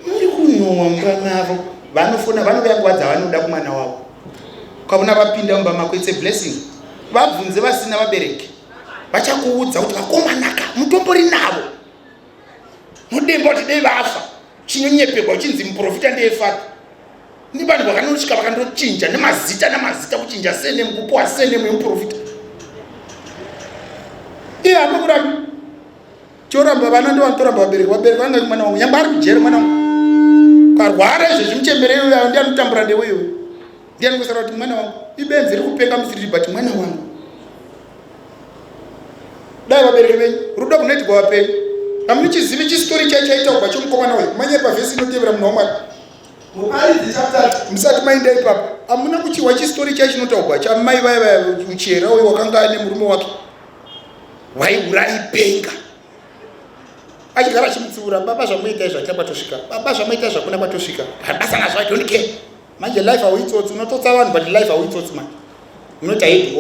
Muri kunhuwa mumba mavo. Vanofona vanouya nguva dzavanoda kumwana wavo. Ukaona vapinda mumba mako it's a blessing. Vabvunze vasina vabereki. Vachakuudza kuti vakomanaka mutombori navo. Mudemba kuti dei vafa chinonyepegwa uchinzi muprofita ndiye fata ndivanhu vakanosvika vakandochinja nemazita nemazita kuchinja senemu kupuwa senemu yemuprofita iye hamuri kuramba choramba vana ndovanotoramba vabereki vabereki vangati mwana wangu nyangwe ari kujeri mwana wangu karwara izvezvi muchembere iyoyo ndiye anotambura ndeweiwe ndiye anongosara kuti mwana wangu ibenzi riri kupenga musiriri but mwana wangu dai vabereki venyu rudo kunoitirwa vapenyu hamunichizivi chistori chai chaitaurwa chomukomana uyu manyepa vhesi inotevera munhu wamwari musati mainda ipapo hamuna kuchihwa chistori chai chinotaurwa chamai vaya vaya uchera uyu wakanga ane murume wake waiuraipenga achigara achimutsiura baba zvamuita izvi hatina kwatosvika baba zvamuita izvi hakuna kwatosvika basa nazvo i don't care manje life hauitsotsi unotsotsa vanhu but life hauitsotsi manje unoti haidi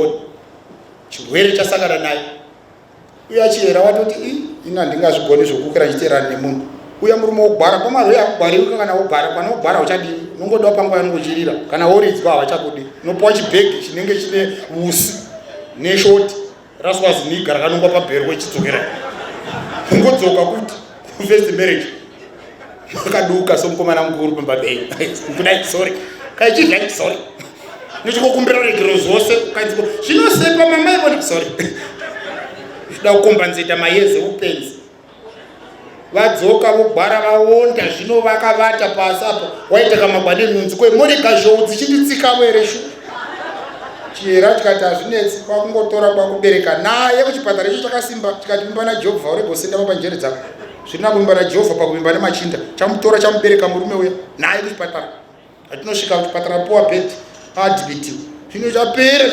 Chirwere chasangana naye. Uya chihera watoti i ini handingazvigoni zvokukira ndichiteerana nemunhu. Uya murume wogwara pamarwe akugwariwi kana wogwara kana wogwara uchadii unongodawo panguva yanongochirira kana woridzwa havachakudi unopiwa chibhegi chinenge chine vusi neshoti raswaziniga rakanongwa pabhero wechidzokera ungodzoka kuti kufirst marriage makaduka somukomana mukuru pamba bei kudai sorry kaichidya sorry nechikokumbira regero zvose ukainziko zvinosepa mama ivona sorry zvida kukombanzeta mayeze upenzi vadzoka vogwara vaonda zvino vakavata pasi apa waita kamagwa nenhunzi kwe morega zhou dzichinditsikavo here shu chihera chikati hazvinetsi kwakungotora kwakubereka naye kuchipatara icho chakasimba chikati vimba najehovha urege usenda papanjere dzako zvirina kuvimba najehovha pakuvimba nemachinda chamutora chamubereka murume uya naye kuchipatara atinosvika kuchipatara puwa bed admitiwa zvino chapera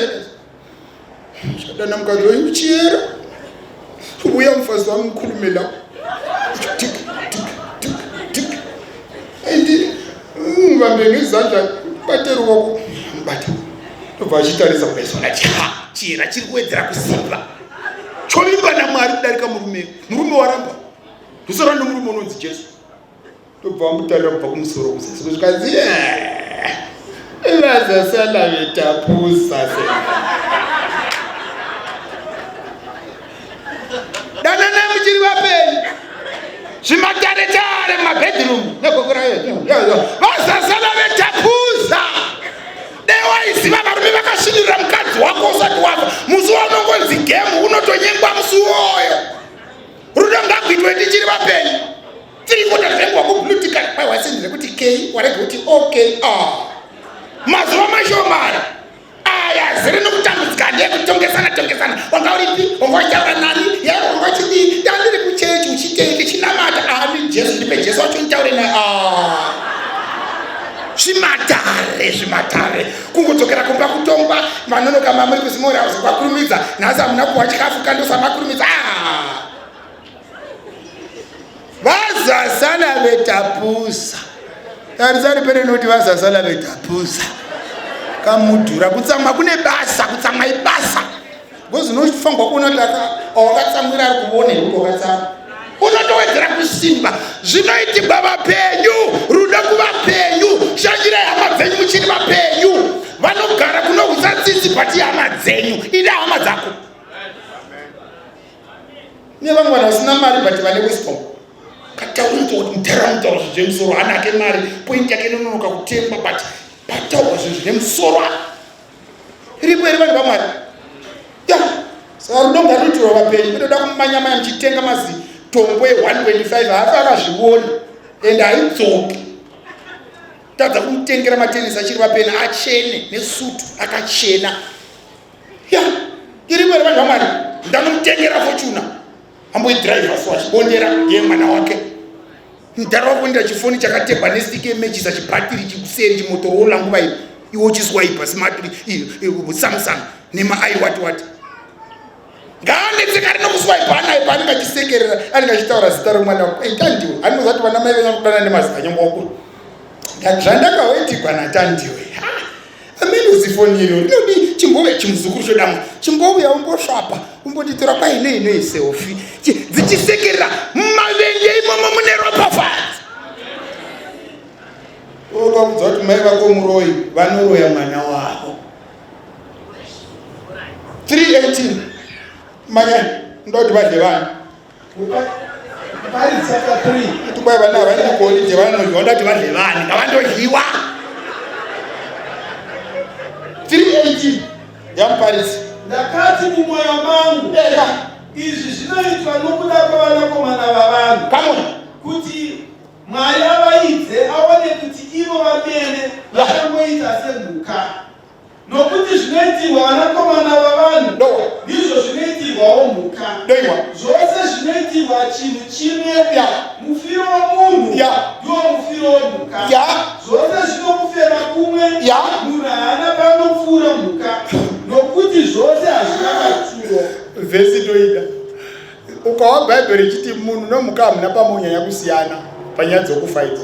chadana mukadzi wenyu chiyera uya mufazi wangu mukhulume la tik tik tik tik and ngibambe ngezandla bate ruoko mbata tobva achitarisa kumeso ndati ha chiyera chiri kuwedzera kusimba chovimba namwari kudarika murume murume waramba ndosara nomurume unonzi jesu tobva wamutarira kubva kumusoro kuzasi kusvika zi vazasala vetapusa se dananai muchiri vapenyu zvimataretare mumabedroom vazasala vetapusa dai waiziva varume vakasvinurira mukadzi wako usati wafa musi waunongonzi gemu unotonyengwa musi uwoyo rudo ngakuitwe tichiri vapenyu tiri kuda zvenguva kublutika kwai wasindire kuti k warege kuti ok ah. mazuva mashomani aya zere nokutambudzika ndeyekutongesana tongesana wanga uripi wanga uchitaura nani ye wanga uchidii ndandiri kuchechi uchitei tichinamata ani jesu ndipe jesu wacho nditaure naye ah. zvimatare zvimatare kungodzokera kumba kutongwa vanonoka mamuri kuzimora kwakurumidza nhasi hamuna kuwa chikafu kandosamakurumidza ah. Vazasala vetapusa. Tarisani pere noti vazasala vetapusa. Kamudhura kutsamwa kune basa, kutsamwa ibasa. Because unofanirwa kuona kuti wakatsamwira ari kuona here kuti wakatsamwa. Unotowedzera kusimba. Zvinoitigwa vapenyu, rudo kuvapenyu. Shanyirai hama dzenyu muchiri vapenyu. Vanogara kunohwisa tsitsi but hama dzenyu. Ida hama dzako. Kune vamwe vanhu vasina mari but vane wisdom. Kataura kuti mudhara anotaura zvinhu zvemusoro hana ake mari point yake inononoka kutengwa but pataurwa zvinhu zvine musoro apa. Iripo here vanhu vamwari? Ya, saka rudo ngaruitirwa vapenyu kutoda kumanya manya muchitenga mazitombo e 1.5 haafi akazviona and haidzoki. Tadza kumutengera matenisi achiri vapenyu achene nesutu akachena. Ya, irimo here vanhu vamwari? Ndanomutengera Fortuna. Amboidriver so achibondera ndiye mwana wake. Mdhara wako kuenda chifoni chakategwa nestiki yemechisa chibhatiri chikuseri chimotorola nguva iyo iwe uchiswaipa smart Samsung nema i what what. Ngaanetseka rinokuswaipa anaye paanenge achisekerera anenge achitaura zita remwana wako. Ei Tandiwe, anoziva kuti vana mai venyu vanokudana nemazita nyangwe wakuru. Zvandakaoitigwa naTandiwe. Ha! Amene uzifoni iro rinodi chimbouya chimuzukuru chodamwa chimbouya umbosvapa umbonditora kwai nei nei selfie dzichisekerera mumavenge imomo mune ropafadzo. Ukaudza kuti mai vako muroyi vanoroya mwana wavo. 318 manya ndoda kuti vadye vanhu. Tukwai vana havaendi kuholiday vanodyiwa ndati vadye vani ngavandodyiwa. 318 yamuparisi. Ndakati mumwoyo mangu, Eka. Izvi zvinoitwa nokuda kwevanakomana vavanhu. Come on. Kuti Mwari avaidze aone kuti ivo vamene vachangoita semhuka. Nokuti zvinoitirwa vanakomana vavanhu ndizvo zvinoitirwawo mhuka. Zvose zvinoitirwa chinhu chimwe. Mufiro womunhu ndiwo mufiro wemhuka. Zvose zvinokufema kumwe. Munhu haana panopfuura mhuka, nokuti zvose hazvina maturo. Vhesi toida. Ukawa Bhaibheri richiti munhu nomhuka hamuna pamunonyanya kusiyana panyaya dzokufa idzi.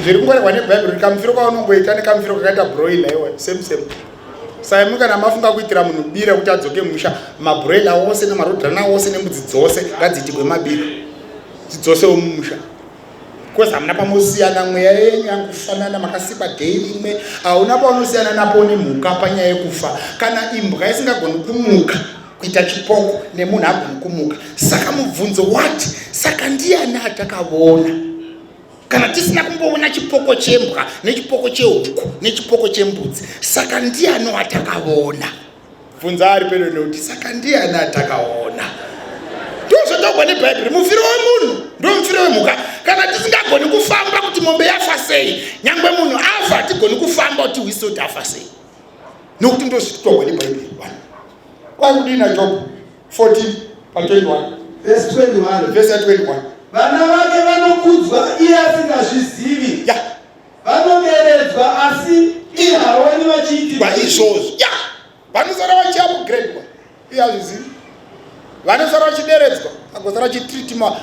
Zviri kungorehwa neBhaibheri kamufiro kaunongoita nekamufiro kakaita broiler iwe same same. Saka imwi kana mafunga kuitira munhu bira kuti adzoke musha, mabroiler ose nemarodrana ose nembudzi dzose ngadziitigwe mabira dzidzosewo mumusha. Because hamuna pamosiyana mweya yenyu yangofanana makasikwa day rimwe hauna paunosiyana napo nemhuka panyaya yekufa. Kana imbwa isingagoni kumuka kuita chipoko nemunhu agoni kumuka saka mubvunzo wati saka ndiyani atakavona kana tisina kumboona chipoko chembwa nechipoko chehuku nechipoko chembudzi saka ndiyani watakavona bvunza ari pedo nekuti saka ndiyani atakaona ndozvatagwa nebhaibheri mufiro wemunhu ndomufiro wemhuka kana tisingagoni kufamba kuti mombe yafa sei nyangwe munhu afa hatigoni kufamba kuti hwise kuti afa sei nokuti ndozvitogwa nebhaibheri vanhu Kwai kudii naJob 14 pa 21. Verse 21. Verse ya 21. Vana vake vanokudzwa iye asingazvizivi. Yeah. Vanoderedzwa asi iye haoni vachiitirwa izvozvo. Yeah. Vanosara vachiupgradwa iye hazvizivi. Vanosara vachideredzwa agosara vachitreatma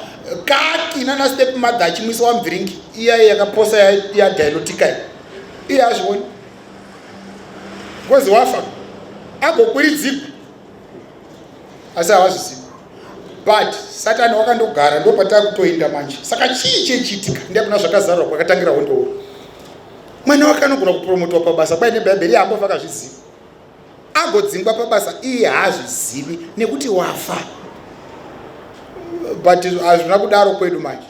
kaki nana step mother achimwisiwa mubviringi iya yakaposa yadilotika iye hazvioni. Ngozi wafa agokwiridzigwa asi havazvizivi but satani wakandogara ndopatava kutoenda manje saka chii chechiitika ndiye kuna zvakazarurwa kwakatangira hondo huru mwana wake anogona kupromotwa pabasa kwaine bhaibheri yaambofa akazviziva agodzingwa pabasa iye haazvizivi nekuti wafa but hazvina kudaro kwedu manje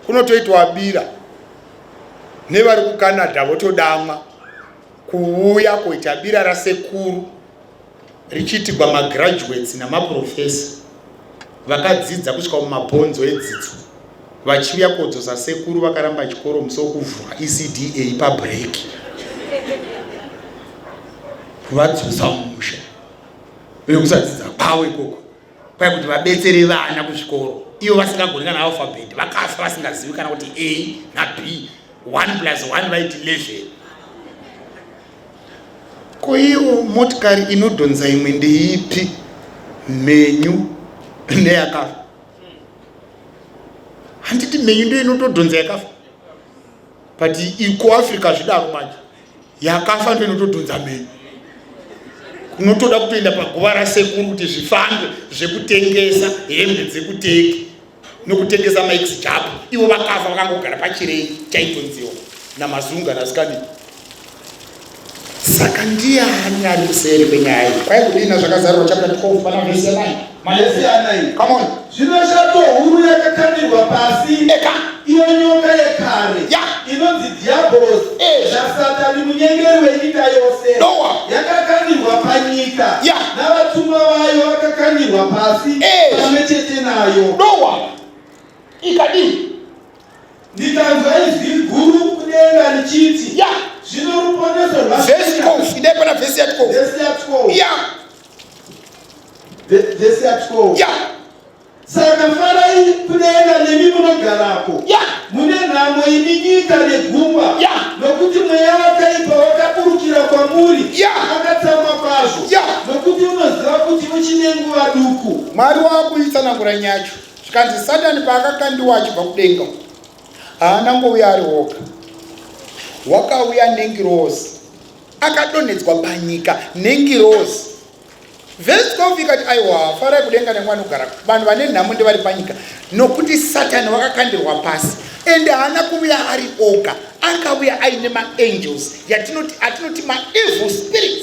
kunotoitwa bira nevari kucanada votodamwa kuuya kuita bira rasekuru richiitigwa magraduates namaprofesa vakadzidza kusvika mumabhonzo edzidzo vachiuya kodzosa sekuru vakaramba chikoro musi wokuvhura ecda pabreak kuvadzosa mumusha vekusadzidza kwavo ikoko kwai kuti vabetsere vana kuzvikoro ivo vasingagoni kana alphabet vakafa vasingazivi kana kuti a na b 1 plus 1 vaiti 11 ko iyo motikari inodhonza imwe ndeipi mhenyu neyakafa handiti mhenyu ndiyo inotodhonza yakafa but kuafrica zvidaro manje yakafa ndo inotodhonza mhenyu kunotoda kutoenda paguva rasekuru kuti zvifambe zvekutengesa hembe dzekuteki nokutengesa max japo ivo vakafa vakangogara pachirei chaitonziwa namazunga nasikani saka ndiani ari kuseri kwenyaya iyi kwai kudii nazvakazarurwa chapter 12 pana vhesi ya 9 Vhesi ya 9. Come on. Zvino shato huru yakakandirwa pasi, Eka. iyo nyoka yekare Ya. inonzi Dhiabhorosi Eh. naSatani munyengeri wenyika yose Noa. yakakandirwa panyika Ya. navatumwa vayo vakakandirwa pasi Eh. pamwe chete nayo. Noa. Ikadii? Ndikanzwa izwi guru kudenga richiti, Ya. Zvino ruponeso Vhesi rwasvika. 12. Idai pana vhesi ya 12. Vhesi ya 12. Ya. Vhesi ya 12. Ya. Saka farai kudenga nemi munogarako. Mune nhamo imi nyika negungwa, nokuti mweya wakaipa wakaburukira kwamuri, akatsamwa kwazvo, nokuti unoziva kuti uchine nguva duku. Mwari wakuitsanangura nyacho. Zvikanzi Satani paakakandiwa achibva kudenga, haana ngouya ari oga, wakauya nengirozi, akadonhedzwa panyika nengirozi. Vhesi 12 ikati, aiwa, farai kudenga nemwana ugara, vanhu vane nhamo ndevari panyika, nokuti Satani wakakandirwa pasi. Ende haana kuvuya ari oga, akauya aine maangels yatinoti atinoti maevil spirits,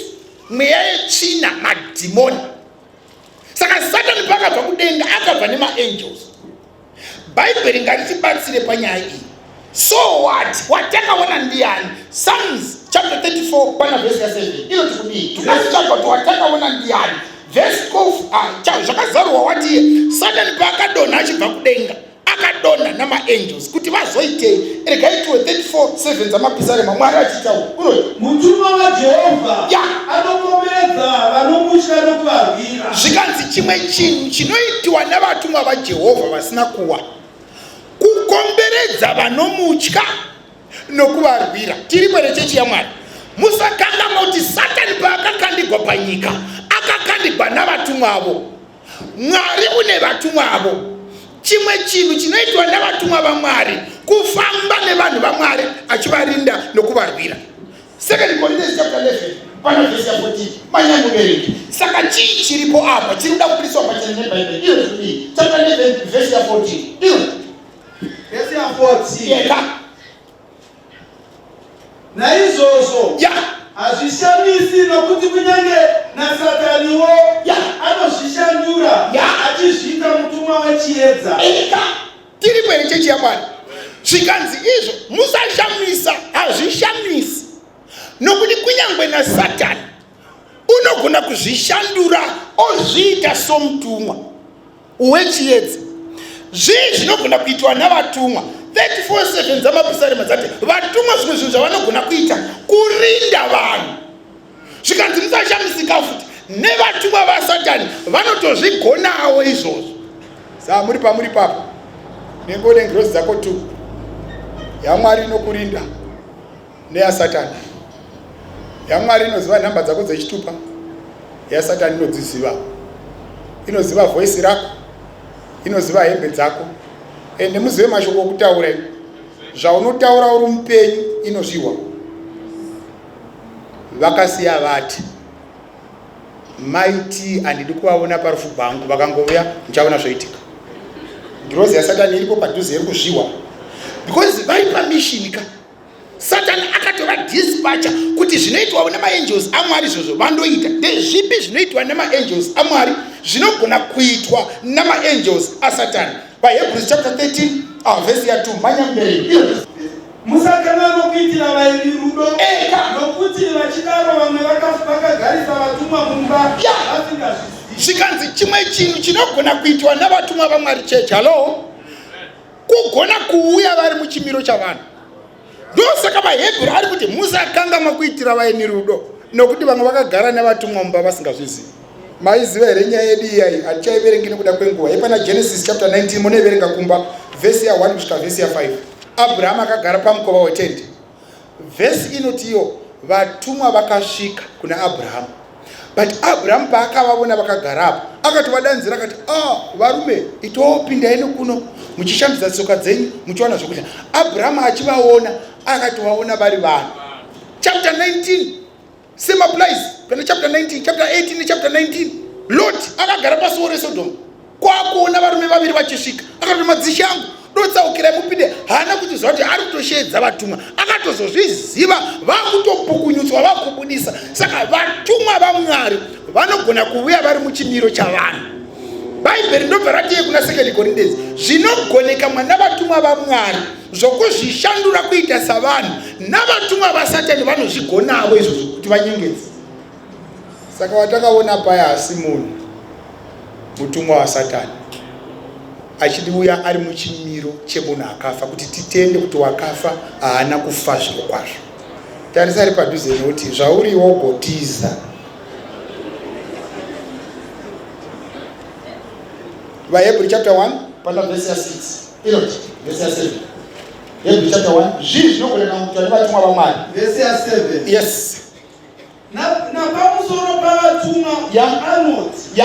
mweya yetsvina, madhimoni. Saka Satani paakabva kudenga akabva nemaangels. Bhaibheri ngaritibatsire panyaya iyi. So what? Watakaona ndiyani? Psalms chapter 34 pana vhesi ya 7 inoti kudii? Tikasitsvaga kuti watakaona ndiyani. Vhesi 12 ah, zvakazarurwa wati Satani paakadonha achibva kudenga akadonha namaangels kuti vazoitei? Regai tiwe 34 7 dzamapisarema Mwari achitaura unoti Mutumwa waJehovha anokomberedza vanomutya nokuvarwira. Zvikanzi chimwe chinhu chinoitiwa nevatumwa vaJehovha vasina kuwa kukomberedza vanomutya nokuvarwira. Tiri kwere chechi yaMwari. Musakanganwa kuti Satani paakakandigwa panyika akakandigwa navatumwavo. Mwari une vatumwavo. Chimwe chinhu chinoitwa navatumwa vaMwari kufamba nevanhu vaMwari achivarinda nokuvarwira. Second Corinthians chapter 11 pana vhesi ya 14 manyamuverengi. Saka chii chiripo apa chiri kuda kubudiswa pachena neBhaibheri? Iyo zvii? Chapter 11 vhesi ya 14 iyo vhesi ya 14 yeka. Naizvozvo hazvishamisi nokuti kunyange naSataniwo anozvishandura achizviita mutumwa wechiedza. Eka tiripo here chechi yaMwari? Zvikanzi izvo musashamisa, hazvishamisi nokuti kunyange naSatani unogona kuzvishandura ozviita somutumwa wechiedza. Zvii zvinogona kuitwa navatumwa? 34:7 dzamapisarema dzati vatumwa zvimwe zvinhu zvavanogona kuita kurinda vanhu. Zvikanzi musashamisika futi nevatumwa vaSatani vanotozvigonawo izvozvo. Saa muri pamuri papo nenge une ngirozi dzako tu yaMwari inokurinda neyaSatani. YaMwari inoziva nhamba dzako dzechitupa, yaSatani inodziziva. Inoziva voice rako, inoziva hembe dzako. Ende muzive mashoko okutaura zvaunotaura uri mupenyu inozvihwa. Vakasiya vati maiti handidi kuvaona parufu gwangu, vakangovuya muchaona zvoitika. Ngirozi yaSatani iripo padhuze iri kuzvihwa because vari pamishini ka. Satani akatova dispatcher kuti zvinoitwawo nemaangels aMwari izvozvo vandoita. Ndezvipi zvinoitwa nemaangels aMwari zvinogona kuitwa namaangels aSatani? VaHebrews chapter 13 ah, verse ya 2 manya mberi. Musakanganwa kuitira vaeni rudo, nokuti vachidaro vamwe vakagarisa vatumwa mumba vasingazvizivi. Zvikanzi chimwe chinhu chinogona kuitwa navatumwa vaMwari chechi, hallo, kugona kuuya vari muchimiro chavanhu. Ndosaka vaHebheru ari kuti musakanganwa kuitira vaeni rudo, nokuti vamwe vakagara nevatumwa mumba vasingazvizivi. Maiziva here nyaya yedu iyayi? Hatichaiverengi nekuda kwenguva. Yepana Genesis chapter 19 munoiverenga kumba vhesi ya 1 kusvika vhesi ya 5. Abrahamu akagara pamukova wetende. Vhesi inoti iyo vatumwa vakasvika kuna Abrahamu. But Abrahamu paakavavona vakagara apo, akatovadanzira akati, ah, varume, itopindai nekuno muchishambidza tsoka dzenyu muchiwana zvokudya. Abrahamu achivaona akatovaona vari vanhu. Chapter 19 same applies kana chapter 19, chapter 18 nechapter 19. Lot akagara pasuo reSodom kwakuona varume vaviri vachisvika, akati madzishe angu dotsaukirai mupinde. Haana kuchiziva kuti ari kutosheedza vatumwa, akatozozviziva vakutopukunyutswa vakubudisa. Saka vatumwa vaMwari vanogona kuvuya vari muchimiro chavanhu. Bhaibheri ndobva ratiye kuna 2 Corinthians, zvinogoneka mwana vatumwa vaMwari zvokuzvishandura kuita savanhu, navatumwa vaSatani vanozvigonavo izvozvo kuti vanyengedze. Saka watakaona paya asi munhu mutumwa waSatani achiuya ari muchimiro chemunhu akafa kuti titende kuti wakafa haana kufa zvirokwazvo. Tarisa ari padhuze noti zvauri wogotiza. VaHebrew chapter 1 pana vhesi ya 6 inoti vhesi ya 7. Hebrew chapter 1 zvii zvinogona kuitwa nevatumwa vaMwari? Vhesi ya 7. Yes. Napamusoro pavatumwa anoti,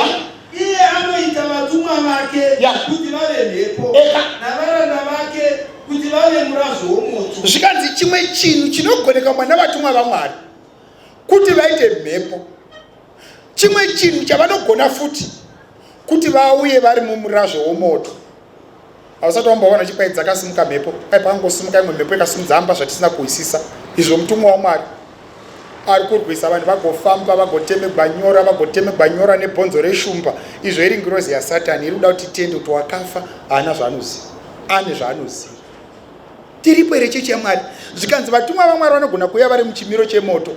Iye anoita vatumwa vake kuti vave mhepo, navaranda vake kuti vave murazvo womoto. Zvikanzi chimwe chinhu chinogoneka mwana vatumwa vaMwari kuti vaite mhepo. Chimwe chinhu chavanogona futi kuti vauye vari mumurazvo womoto. Hausati wamboona chikwai dzakasimuka mhepo, kwai pakangosimuka imwe mhepo ikasimudza amba zvatisina kuhwisisa. Izvo mutumwa waMwari ari kurwisa vanhu vagofamba vagotemegwa nyora vagotemegwa nyora nebhonzo reshumba. Izvo iri ngirozi yaSatani iri kuda kuti titende kuti wakafa haana zvaanoziva, ane zvaanoziva. Tiripo here chechi yaMwari? Zvikanzi vatumwa vaMwari vanogona kuuya vari muchimiro chemoto.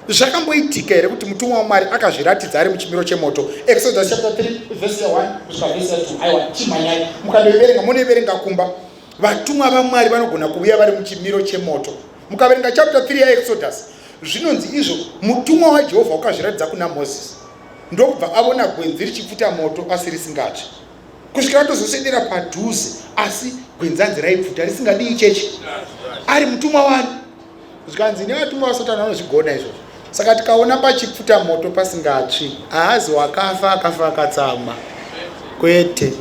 Zvakamboitika here kuti mutumwa waMwari akazviratidza ari muchimiro chemoto? Exodus chapter 3 verse ya 1 kusvika verse ya 2. Aiwa, chimhanyai mukandoiverenga, munoiverenga kumba. Vatumwa vaMwari vanogona kuuya vari muchimiro chemoto. Mukaverenga chapter 3 yaExodus, zvinonzi izvo mutumwa waJehovha wakazviratidza kuna Moses ndokubva avona gwenzi richipfuta moto asi risingatsvi. kusvikira atozoswedera padhuze asi gwenzanzi raipfuta risingadii chechi ari mutumwa wani zvikanzi nevatumwa vasatani vanozvigona izvozvo saka tikaona pachipfuta moto pasingatsvi haazi wakafa akafa akatsamwa kwete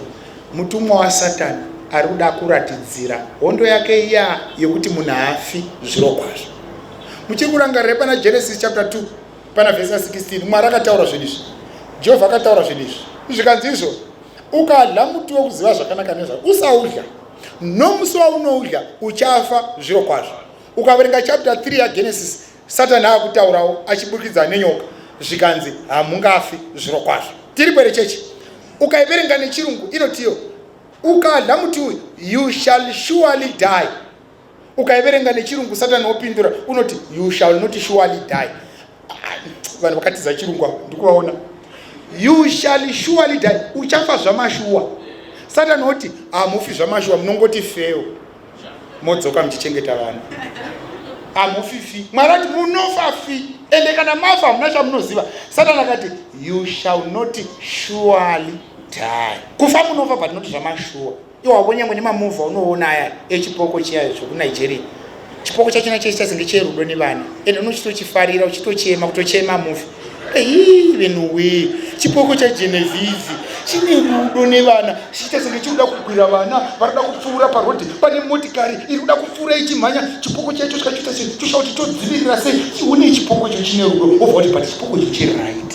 mutumwa wasatani ari kuda kuratidzira hondo yake iya yekuti munhu haafi zvirokwazvo muchiri kurangarira pana Genesis chapter 2 Pana vhesi ya 16 Mwari akataura zvinhu izvi, Jehovha akataura zvinhu izvi, zvikanzi izvo, ukadla muti wekuziva zvakanaka nezva usaudya, nomusi waunoudya uchafa zviro kwazvo. Ukaverenga chapter 3 yaGenesis, Satani akutaurawo achiburikidza nenyoka, zvikanzi hamungafi zviro kwazvo. Tiripo here chechi? Ukaiverenga nechirungu inotiyo, ukadla muti uyu you shall surely die. Ukaiverenga nechirungu Satani wopindura unoti you shall not surely die. Ah, vanhu vakatiza chirungu avo ndikuvaona. You shall surely die, uchafa zvamashuwa. Satani woti hamufi zvamashuwa, munongoti feo modzoka muchichengeta vanhu. Hamufi fi. Mwari ati munofa fi, ende kana mafa hamuna chamunoziva. Satani akati you shall not surely die. Kufa munofa but not zvamashuwa. Iwawo nyangwe nemamovha unoona aya echipoko chiya zvekunigeria chipoko chachona chese chazenge cherudo nevana ende unochitochifarira uchitochema kutochema movie eyi venuwe chipoko chagenevivi chine rudo nevana chichiita senge chiri kuda kugwira vana vari kuda kupfuura parodhi pane motikari iri kuda kupfuura ichimhanya chipoko chacho chikachiita sei tosha kuti todzivirira sei chione chipoko icho chine rudo wobva kuti but chipoko icho chiri right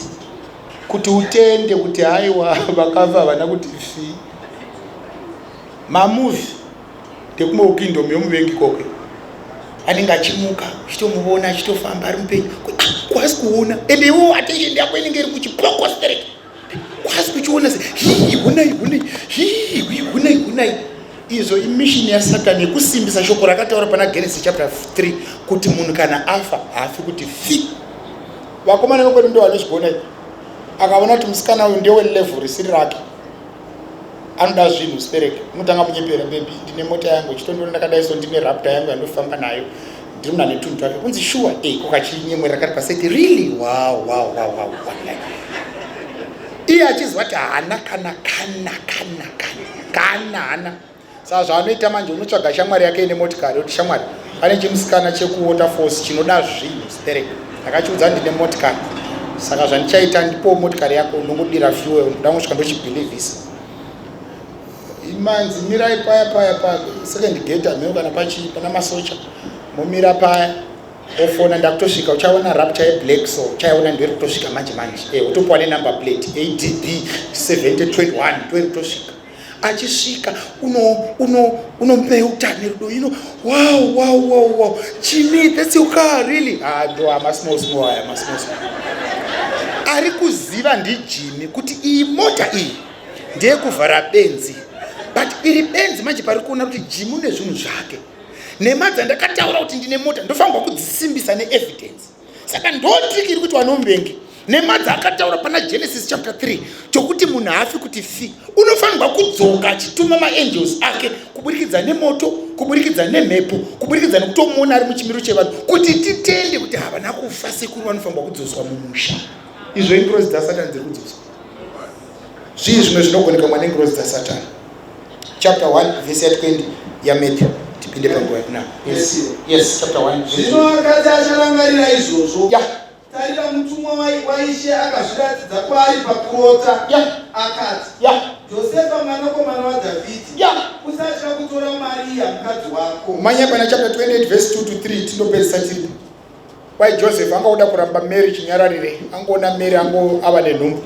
kuti utende kuti haiwa vakafa havana kuti fi mamuvi ndekumwe kukingdom yomuvengi kokwe anenge achimuka uchitomuona achitofamba ari mupenyu ah, kwasi kuona ende iwo attention yako inenge iri kuchipoko sterek kwasi kuchiona se hii honai honai hii honai honai izvo imishini yasatani yekusimbisa shoko rakataura pana Genesis chapter 3 kuti munhu kana afa haafi kuti fi Vakomana vekwedu ndo vanozvigona izvi. Akaona kuti musikana uyu ndewe level risiri rake. Anoda zvinhu sterek. Unotanga kunyepera baby ndine mota yangu chitondiona ndakadai so ndine raptor yangu yandofamba nayo. Ndiri munhu ane tunhu twake. Kunzi sure eh kokachinyemwerera kari paseti really wow wow wow wow. Iye achiziva kuti haana kana kana kana kana kana hana. Saka zvaanoita manje unotsvaga shamwari yake ine motikari oti shamwari pane chimusikana chekuwater force chinoda zvinhu sterek ndakachiudza ndine motikari saka zvandichaita ndipowo motikari yako ndongodira fuel ndoda ngosvika ndochibhilivhisa imanzi mirai paya paya pa second gate hameno kana pachii pana masocha momira paya ofona ndakutosvika uchaona rapture yeblack so uchaiona ndoiri kutosvika manje manje e eh, utopiwa nenumber plate adb 7021 ndoiri kutosvika achisvika unomeuta uno, uno nerudo you know, wow, wow, wow, wow. Jimmy, that's your car really ah, ndo ama small small aya ma small small ari kuziva ndijimi kuti iyi mota iyi ndeyekuvhara benzi but iri benzi manje pari kuona kuti jimi une zvinhu zvake nhema dzandakataura kuti ndine mota ndofanirwa kudzisimbisa neevidence saka ndotriki iri kuti vanomvengi nhema dzaakataura pana Genesis chapter 3 chokuti munhu haafi kuti fi unofanirwa kudzoka achituma maangels ake kuburikidza nemoto kuburikidza nemhepo kuburikidza nekutomuona ari muchimiro chevanhu kuti titende kuti havana kufa sekuru vanofanirwa kudzoswa mumusha izvo ingirozi dzasatani dziri kudzoswa. Zvii zvimwe zvinogoneka mwana nengirozi dzasatani? Chapter 1 verse ya 20 yaMatthew tipinde panguva yekunama. Yes. Yes, chapter 1. Zvino akati acharangarira izvozvo, Yeah. tarira mutumwa waIshe akazviratidza kwaari pakurota, akati, Josefa mwanakomana waDhavhidhi, usatya kutora Mariya mukadzi wako. Manya pana chapter 28 verse 2 to 3 tindopedzisa tiripo. Kwai Joseph anga oda kuramba Mary chinyararire, angoona Mary ango ava nenhumbu.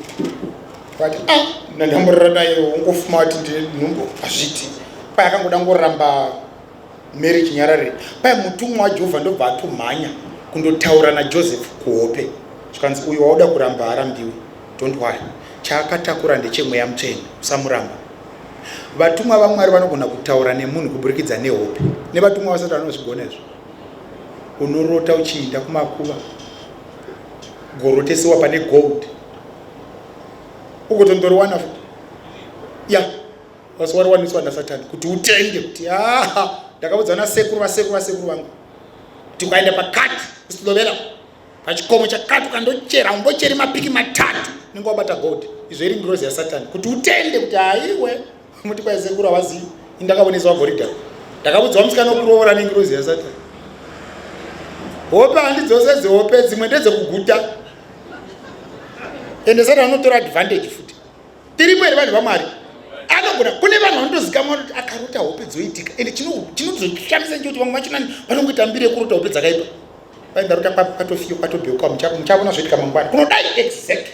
Vati ah, ndandamborara naye ungofuma wati ndine nhumbu hazviti. Kwai akangoda ngoramba Mary chinyararire. Kwai mutumwa waJehovha ndobva atomhanya kundotaura naJoseph kuhope. Zvikanzi uyu wauda kuramba harambiwi. Don't worry. Chaakatakura ndechemweya mutsvene, usamuramba. Vatumwa vaMwari vanogona kutaura nemunhu kuburikidza nehope. Nevatumwa vasati vanozvigona izvo. Unorota uchiinda kumakuva gorotesiwa pane gold ugotondoriwana futi ya wasi wariwaniswa nasatani kuti utende kuti aa ndakaudzwa nasekuru vasekuru vasekuru vangu kuti ukaenda pakati usilovela pachikomo chakati ukandochera umbocheri mapiki matatu unenge wabata gold. Izvo iri ngirozi yasatani kuti utende kuti haiwe muti kwai sekuru havazivi indakaoneswa goridha ndakavudzwa musikana wekuroora nengirozi yasatani. Hope handidzose dzehope, dzimwe ndedzekuguta ende satani anotora advantage futi. Tiripo here vanhu vaMwari? Anogona kune vanhu vanotozikamwa kuti akarota hope dzoitika ende chinozoshamisa nchekuti vamwe vachonani vanongoita mbiri yekurota hope dzakaipa. Kwai ndarota kwatofiyo kwatobheuka muchavona zvoitika mangwana kunodai exact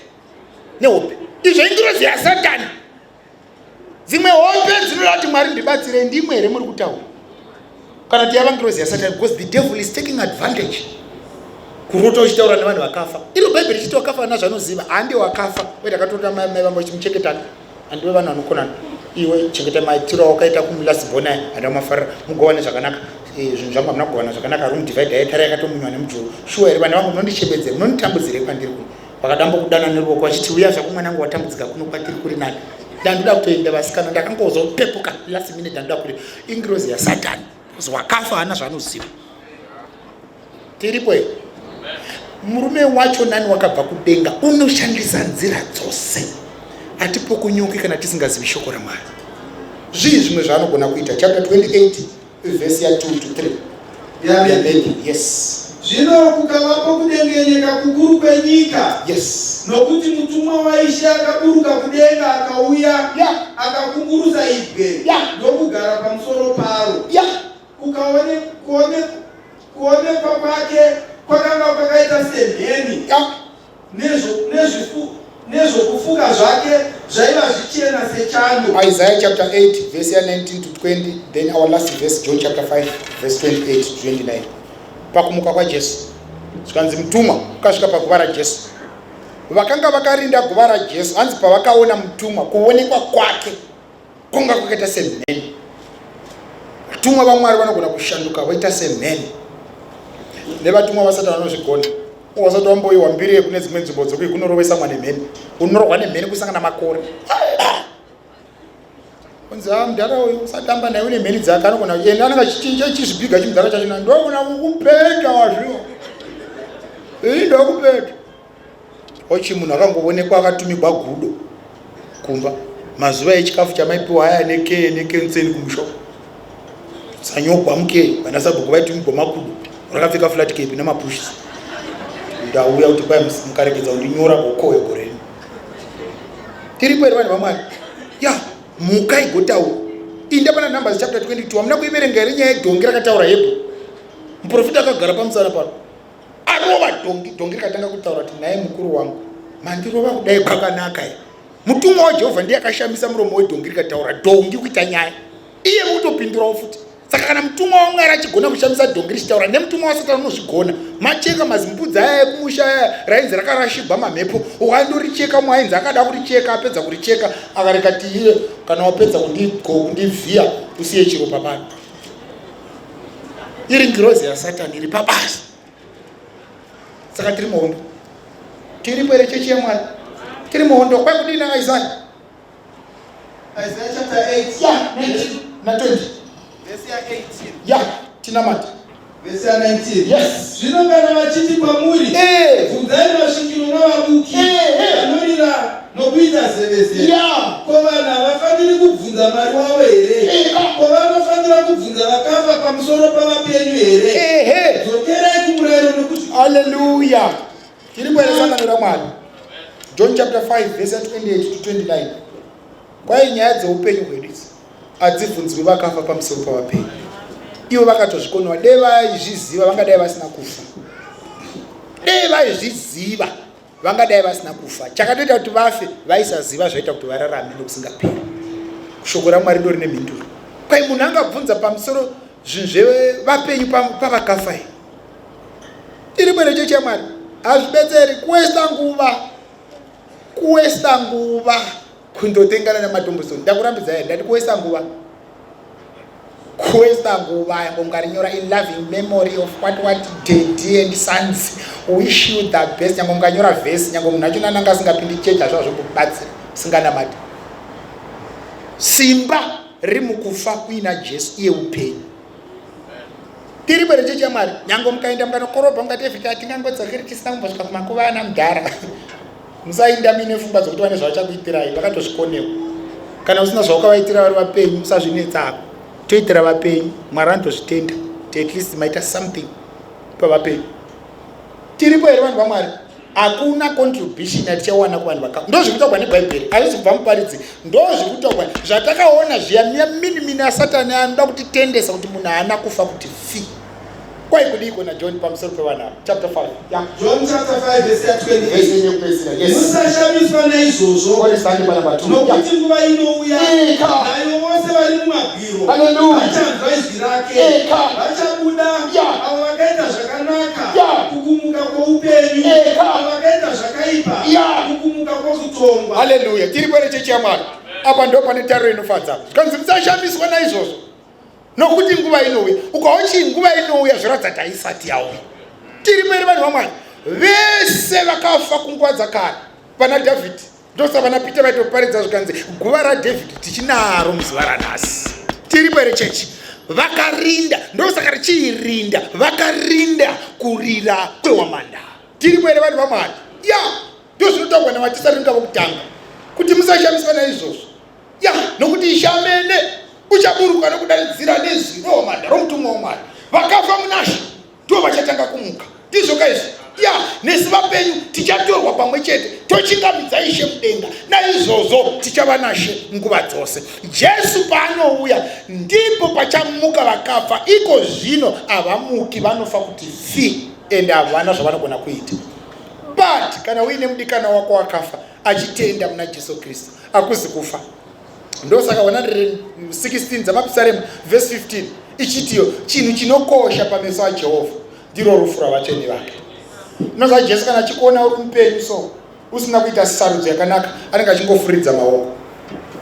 nehope izvo ingirozi yasatani. Dzimwe hope dzinoda kuti Mwari ndibatsirei, ndimwe here muri kutaura kana kuti yava ngirozi yasatani? Because the devil is taking advantage kurota uchitaura nevanhu vakafa. Iro bhaibheri richiti wakafa ana zvanoziva handi wakafa wait akatorota mai mai vangu vachimuchengetana andiwe vanhu vanokonana iwe chengeta maitiro awakaita kumulasibona handa mafarira mugovane zvakanaka zvinhu zvangu hamuna kugovana zvakanaka room divider yaitara yakatomunywa nemujuru shuwa here vana vangu munondichemedzere munonditambudzirei kwandiri kuno vakadambo kudana neruoko vachiti uya zvako mwanangu watambudzika kuno kwatiri kuri nani ndandoda kutoenda vasikana ndakangozopepuka last minute ndandoda kuri ingirozi yasatani because wakafa haana zvaanoziva. Tiripo here? Murume wacho nani wakabva kudenga unoshandisa nzira dzose. Atipokunyuki kana tisingazivi shoko raMwari. Zvii zvimwe zvaanogona kuita? Chapter 28 verse ya 2 to 3. Yamepi. Yes. Zvino kukavapo kudengenyeka kukuru kwenyika. Yes. Nokuti mutumwa waIshe akaburuka kudenga akauya, akakungurusa ibwe, ndokugara pamusoro paro. Kuonekwa kwake kwakanga kwakaita semheni, nezvokufuka zvake zvaiva zvichena sechando. Isaiah chapter 8 verse ya 19 to 20, then our last verse John chapter 5 verse 28 to 29. Pakumuka kwaJesu zvikanzi mutumwa ukasvika paguva raJesu, vakanga vakarinda guva raJesu hanzi pavakaona mutumwa kuonekwa kwake kwanga kwakaita semheni. Vatumwa vaMwari vanogona kushanduka voita semheni, nevatumwa vaSatani vanozvigona. Wasati wamboiwa mbiri yekune dzimwe nzvimbo dzokuyi kunorovesa mwana nemheni, unorohwa nemheni kusangana makore. Kunzi ah, mudhara uyu usatamba naye une mheni dzake, anogona ende anenge achichinja achizvibhiga chimudhara chacho na ndogona kukupeta wazviwa ini ndokupeta. Ochi munhu akangovonekwa akatumigwa gudo kumba mazuva echikafu chamaipiwa aya nekee nekenseni kumusha sanyogwa mukee vana sabhuku vaitumigwa makudo rakapfeka flat cap nemapushis ndauya kuti kwai mukaregedza kundinyora gokowe gore rino tiripo here vanhu vamwari ya mhuka igotaura inda pana Numbers chapter 22 hamuna kuiverenga here nyaya yedhongi rakataura hebrew muprofita akagara pamusana pano arova dhongi, dhongi rikatanga kutaura kuti naye mukuru wangu mandirova kudai kwakanaka here. Mutumwa waJehovha ndiye akashamisa muromo wedhongi rikataura, dhongi kuita nyaya, iye mukutopindurawo futi. Saka kana mutumwa waMwari achigona kushamisa dhongi richitaura, nemutumwa waSatani unozvigona. Macheka mazimbudzi aya ekumusha aya rainzi rakarashigwa mamhepo, ukandoricheka mwainzi akada kuricheka, apedza kuricheka akareka tiiye, kana wapedza kundivhiya usiye chiropa pano. Iri ngirozi yaSatani iri pabasa. Saka tiri muhondo, tiripo here chechi yaMwari? Tiri muhondo. Kwai kudini naIsaya? Isaiah chapter 8 ya 19 na 20 verse ya 18 ya tinamata verse ya 19. Yes. Zvino kana vachiti kwamuri, bvunzai masvikiro navavuki vanorira nokuita zevezeve, Haleluya. Tiri kuera sangano raMwari. John chapter 5 verse 28 to 29. Kwai nyaya dzeupenyu hwedu idzi hadzibvunzwi vakafa pamusoro pavapenyu. Ivo vakatozvikonewa dei vaizviziva vangadai vasina kufa. Dei vaizviziva vangadai vasina kufa. Chakatoita kuti vafe vaisaziva zvaita kuti vararame nokusingaperi. Shoko raMwari ndo rine mhinduro. Kwai munhu angabvunza pamusoro zvinhu zvevapenyu pavakafa here? Iri bwere chechi yaMwari hazvibetseri kuwesta nguva kuwesta nguva kundotengana nematombstone ndakurambidzai ndati kuwesta nguva kuwesta nguva yango mukarinyora in loving memory of what what daddy and sons wish you the best nyango mukanyora vhesi nyango munhu acho nananga asingapindi chechi hazvo hazvombobatsira singanamati simba riri mukufa kuina Jesu iye upenyu tiri bwere chechi yamwari nyange mukaenda mukanokorobha mukati evhita tingangodzokeri tisina kumbosvika kumakuva ana mudhara musainda muine pfungwa dzokuti vane zvavachakuitirai vakatozvikonewa kana usina zvawakavaitira vari vapenyu usazvinetsako toitira vapenyu mwari anotozvitenda kuti at least maita something pavapenyu tiripo here vanhu vamwari hakuna contribution yatichawana kuvanhu vaka ndozviri kutaurwa nebhaibheri hazvisi kubva muparidzi ndozviri kutaurwa zvatakaona zviya miya mini mini asatani anoda kutitendesa kuti munhu haana kufa kuti fi kwai kudiiko najohn pamusoro pevanhu ava chapter 5 yeah. John chapter 5 verse ya 28 Verse yenyu yekupedzisira yes Musashamiswa naizvozvo What is standing pa number 2 nokuti nguva inouya Eka. nayo vose vari mumabwiro Hallelujah. vachanzwa izwi rake Eka. vachabuda Yeah. avo vakaita zvakanaka Yeah. kukumuka kwoupenyu Eka. avo vakaita zvakaipa Yeah. kukumuka kwokutongwa haleluya tiri kwere chechi yamwari apa ndo pane tariro inofadza zvikanzi musashamiswa naizvozvo nokuti nguva inouya ukaochi nguva inouya zvoratidza kuti haisati yauya tiri mwere vanhu vamwari vese vakafa kunguva dzakare vana dhavhidhi ndosa vana peter vaitoparidza zvikanzi guva radhavhidhi tichinaro muzuva ranhasi tiripo here chechi vakarinda ndosaka richiirinda vakarinda kurira kwehwamanda tiripo here vanhu vamwari ya ndozvinotaurwa navatisaringa vokutanga kuti musashamiswa naizvozvo ya nokuti ishe amene uchaburuka nokudanidzira nezwi rohwamanda romutumwa wamwari vakafa munashe ndivo vachatanga kumuka ndizvo ka izvi ya nesu vapenyu tichatorwa pamwe chete tochingamidza ishe mudenga naizvozvo tichava nashe nguva dzose jesu paanouya ndipo pachamuka vakafa iko zvino havamuki vanofa kuti fi ende havana zvavanogona kuita but kana uine mudikana wako wakafa achitenda muna jesu kristu hakuzi kufa ndosaka 116 dzamapisarema vhesi 15 ichitiyo chinhu chinokosha pameso ajehovha ndiro rufu rwavatsvene vake unoziva jesu kana achikuona uri mupenyu so usina kuita sarudzo yakanaka anenge achingofuridza maoko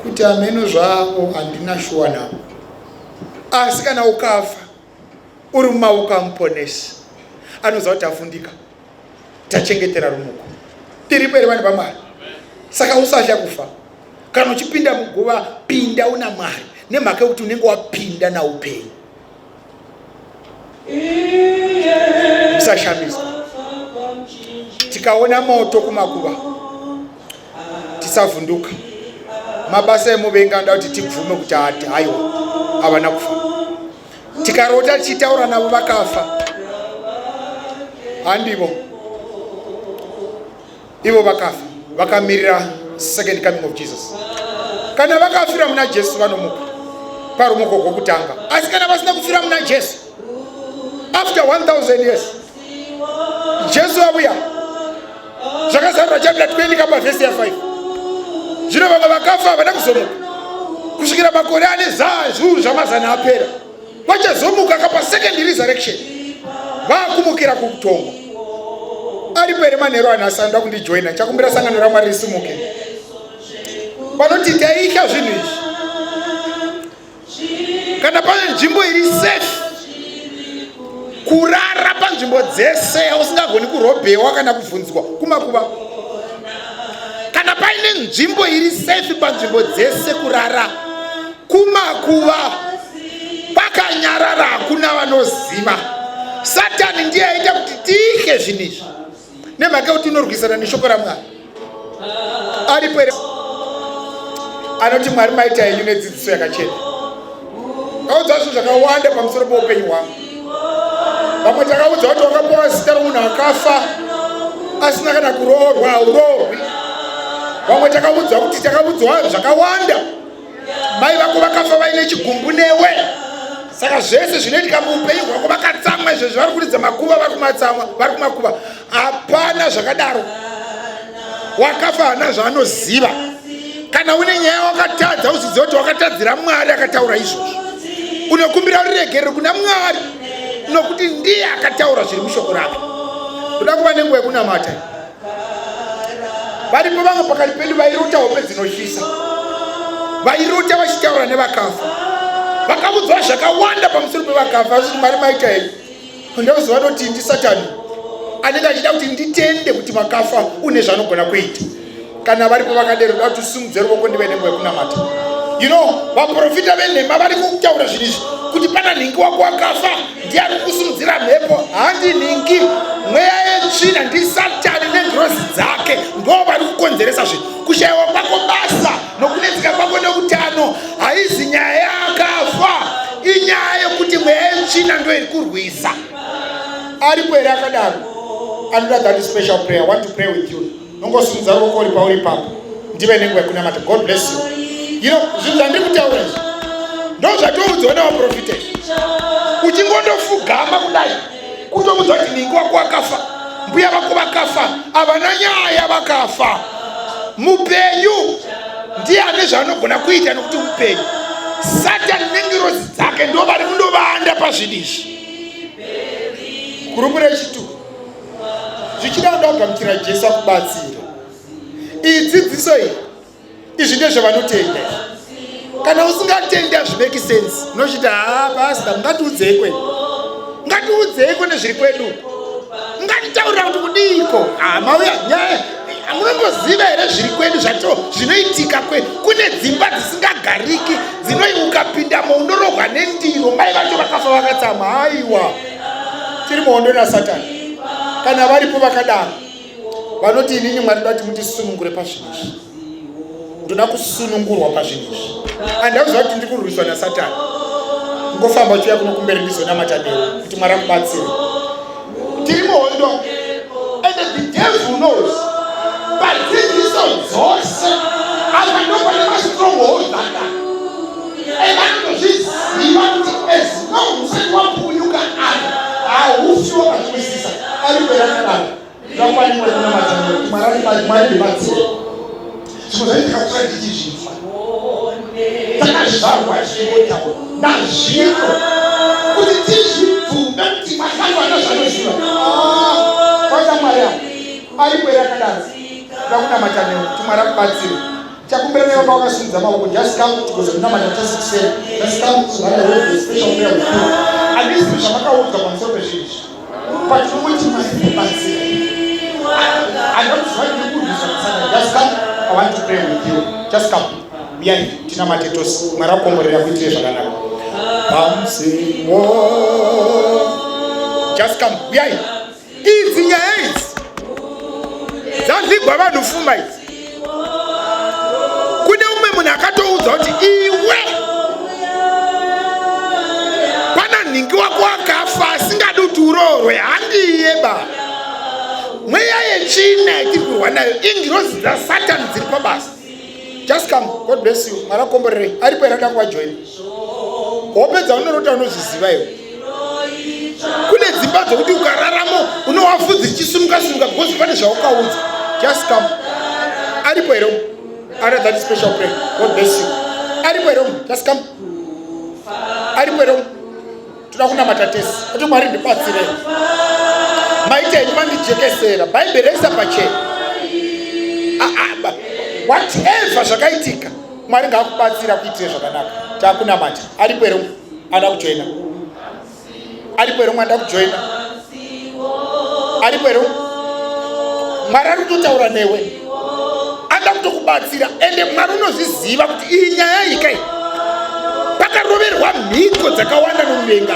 kuti ameno zvavo handina shuwa navo asi kana ukafa uri mumaoko amuponesi anoziva kuti afundika tachengetera rumuko tiripo here vanhu vamwari saka usatya kufa kana uchipinda muguva pinda una mwari nemhaka yekuti unenge wapinda naupenyu musashamiswa tikaona moto kumakuva tisavhunduka mabasa emuvengi anoda kuti tibvume kuti ati haiwa havana kufa tikarota tichitaura navo vakafa handivo ivo vakafa vakamirira second coming of jesus kana vakafira muna jesu vanomuka parumuko rwokutanga asi kana vasina kufira muna jesu after 1000 years jesu auya zvakazarura chapter 20 kapa vhesi ya 5 zvino vamwe vakafa havana kuzomuka kusvikira makore ane zviuru zvamazana apera vachazomuka kapa second resurrection vakumukira kukutongwa aripo here manheru anhasi anoda kundijoina ndichakumbira sangano ramwari risimuke vanoti taitya zvinhu izvi kana pane nzvimbo iri safe kurara panzvimbo dzese yausingagoni kurobhewa kana kubvunzwa kumakuva kana paine nzvimbo iri safe panzvimbo dzese kurara kumakuva kwakanyarara hakuna vanoziva satani ndiye aita kuti tiike zvinhu izvi nemhaka yekuti unorwisana neshoko ramwari aripo here anoti mwari maita henyu nedzidziso yakachena kaudza zvinhu zvakawanda pamusoro peupenyu hwangu Vamwe takaudza kuti wakapiwa zita romunhu akafa asina kana kuroorwa, hauroorwi. Vamwe takaudzwa kuti takaudzwa zvakawanda, mai vako vakafa vaine chigumbu newe, saka zvese zvinoitika muupenyu hwako vakatsamwa. Izvezvi vari kuridza makuva, vari kumatsamwa, vari kumakuva. Hapana zvakadaro, wakafa hana zvaanoziva. Kana une nyaya wakatadza, uziziva kuti wakatadzira Mwari akataura izvozvo, unokumbira ruregerero kuna Mwari nokuti ndiye akataura zviri mushoko rake. Toda kuva nenguva yekunamata. Varipo vamwe pakati pedu vairota hope dzinotyisa, vairota vachitaura nevakafa, vakavudzwa zvakawanda pamusoro pevakafa. Asi Mwari maita henyu, ndoziva vanoti ndisatani anenge achida kuti nditende kuti vakafa une zvaanogona kuita. Kana varipo vakadero, da kuti usimudze ruoko ndive nenguva yekunamata. You know, vaprofita venhema vari kutaura zvinhu izvi kuti pana nhingi wako wakafa ndiye ari kukusimudzira mhepo. Handi nhingi, mweya yetsvina, ndisatani nengirozi dzake ndo vari kukonzeresa zvinhu. Kushayiwa kwako basa nokunetseka kwako neutano haizi nyaya yakafa, inyaya yekuti mweya yetsvina ndo iri kurwisa. Aripo here akadaro anoda that special prayer? I want to pray with you. Nongosimudza ruoko uri pauri ipapo ndive nenguva yekunamata. God bless you. You know, zvinhu zvandiri kutaura izvi ndo zvatoudzwa navaprofita izvi. Uchingondofugama kudai kutoudzwa kuti ningi wako wakafa, mbuya vako vakafa, havana nyaya, vakafa. Mupenyu ndiye ane zvaanogona kuita nokuti mupenyu. Satani nengirozi dzake ndo vari kundovanda pazvinhu izvi. Gurupu rechitu, zvichida unoda kugamuchira Jesu akubatsira. Iyi dzidziso iyi, izvi ndezvevanotenda izvi. Kana usingatendi hazvimeki sense, unochiti haa pasta, mungatiudzei kwedu, ngatiudzei kune zviri kwedu, mungatitaurira kuti kudiiko? Ha, mauya nyaya, munomboziva here zviri kwedu, zvato zvinoitika kwedu? Kune dzimba dzisingagariki dzinoi, ukapindamo unorohwa nendiro, mai vacho vakafa vakatsamwa. Haiwa, tiri muhondo nasatani. Kana varipo vakadaro vanoti inini Mwari ndoda kuti mundisunungure pazvinhu izvi, ndoda kusunungurwa pazvinhu izvi, handauziva kuti ndiri kurwiswa nasatani, ngofamba uchiuya kuno kumberi ndizonamata newe kuti Mwari akubatsire. Tiri muhondo and the devil knows. Padzidziso dzose apa ndo pane mastronghold aka, and anotozviziva kuti as long usati wapunyuka apa haufi wakazwisisa. Ari kwerakadaro zvakufanirwa kunamata kuti Mwari ndibatsire. Zvimwe zvacho takakura tichizvinzwa, takazvarwa tichingotaura nazvino kuti tizvibvume kuti makawana zvanoziva kwaita Mwari avo. Aripo here akadaro da kunamata newe kuti Mwari akubatsire? Chakumbira newe pawakasimudza maoko, just come tigozonamata tose kuseri. Just come so that I will have a special prayer with you. Handisi zvamakaudzwa pamusoro pezvinhu izvi, but unongoti Mwari ndibatsire, handakuziva ndiri kurwiswa nasatani. Just come, I want to pray with you. Just come, uyai tinamate tose. Mwari akukomborera, kuitire zvakanaka. Pamusiwo, just come, uyai. Idzi nyaya idzi dzavigwa vanhu fuma idzi. Kune umwe munhu akatoudzwa kuti iwe pana nhingi wako akafa asingadi kuti uroorwe. Handiye ba, mweya yetsvina yatiri kurwa nayo ingirozi dzasatani dziri pabasa. Just come, God bless you. Mwari akomborerei. Aripo here ada kuvajoina? Hope dzaunorota unozviziva iwe. Kune dzimba dzokuti ukararamo unowa vhudzi richisimuka simuka because pane zvaukaudza. Just come. Aripo here ada that special prayer? God bless you. Aripo here? Just come. Aripo here? Toda kunamata tese kuti Mwari ndibatsirei. Maita henyu mandijekesera, Bhaibheri raisa pachena whatever zvakaitika. Mwari ngaakubatsira kuitire zvakanaka. Takunamata. Aripo here ada kujoina? Aripo here umwe ada kujoina? Aripo here? Mwari ari kutotaura newe, ada kutokubatsira. Ende Mwari unozviziva kuti iyi nyaya iyi kai pakaroverwa mhiko dzakawanda nomuvenga,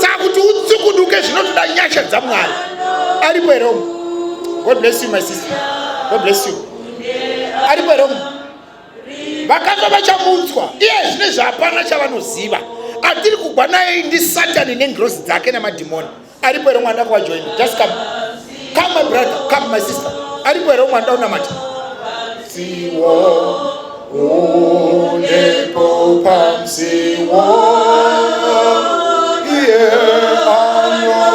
saka kuti utsukuduke zvinotoda nyasha dzaMwari. Aripo here umwe? God bless you, my sister. God bless you. Aripo here umwe? Vakafa vachamutswa. Iye zvine zvapana chavanoziva. Atiri kugwa naye ndisatani nengirozi dzake namadhimoni. Aripo here mwana kuvajoina? Just come. Come my brother, come my sister. Aripo here mwana unamata? Siwo unepo pamsiwo iye anouya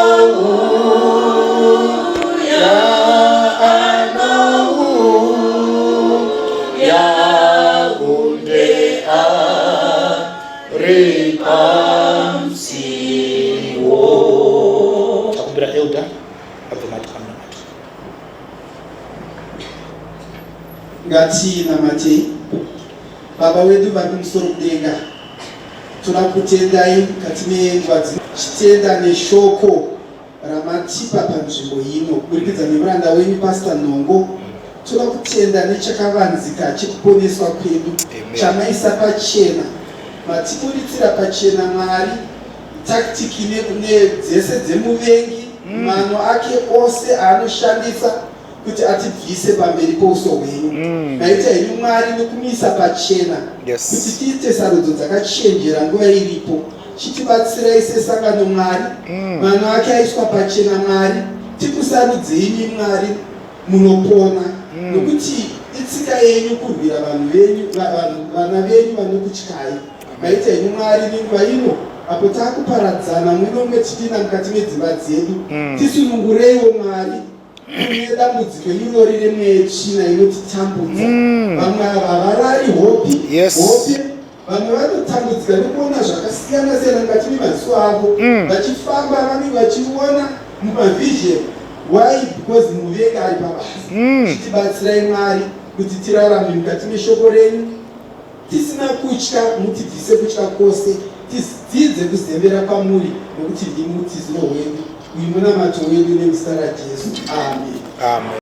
anouya kunde ari pamsiwo. Takumbira elder abve mati pamunamato. Ngatinamatei. Baba wedu vari kumusoro kudenga, toda kutendai mukati menguva dzino, tichitenda neshoko ramatipa panzvimbo ino kuburikidza nemuranda wenyu Pastor Nhongo. Toda kutenda nechakavanzika chekuponeswa kwedu chamaisa pachena, matiburitsira pachena Mwari tactic nedzese dzemuvengi, mano ake ose aanoshandisa kuti atibvise pamberi pouso hwenyu. Maita henyu Mwari nekumisa pachena kuti tiite sarudzo dzakachenjera nguva iripo. Chitibatsirai sesangano Mwari, mano ake aiswa pachena Mwari, tikusarudzei imi Mwari munopona, nokuti itsika yenyu kurwira vanhu venyu, vana venyu vanokutyai. Maita henyu Mwari nenguva ino apo takuparadzana mumwe nomumwe tichipinda mukati medzimba dzedu. Tisunungureiwo Mwari kune dambudziko irori remweya yetsvina inotitambudza. Vamwe ava havarari hope, hope. Vamwe vanotambudzika nekuona zvakasiyana siyana mukati memaziso avo, vachifamba vanenge vachiona mumavision. Why? Because muvengi ari pabasa. Chitibatsirai Mwari kuti tirarame mukati meshoko renyu tisina kutya, mutibvise kutya kwose, tidzidze kuzembera kwamuri, nokuti ndimi utiziro hwedu. Uyu munamato wedu nemuzita raJesu. Amen. Amen.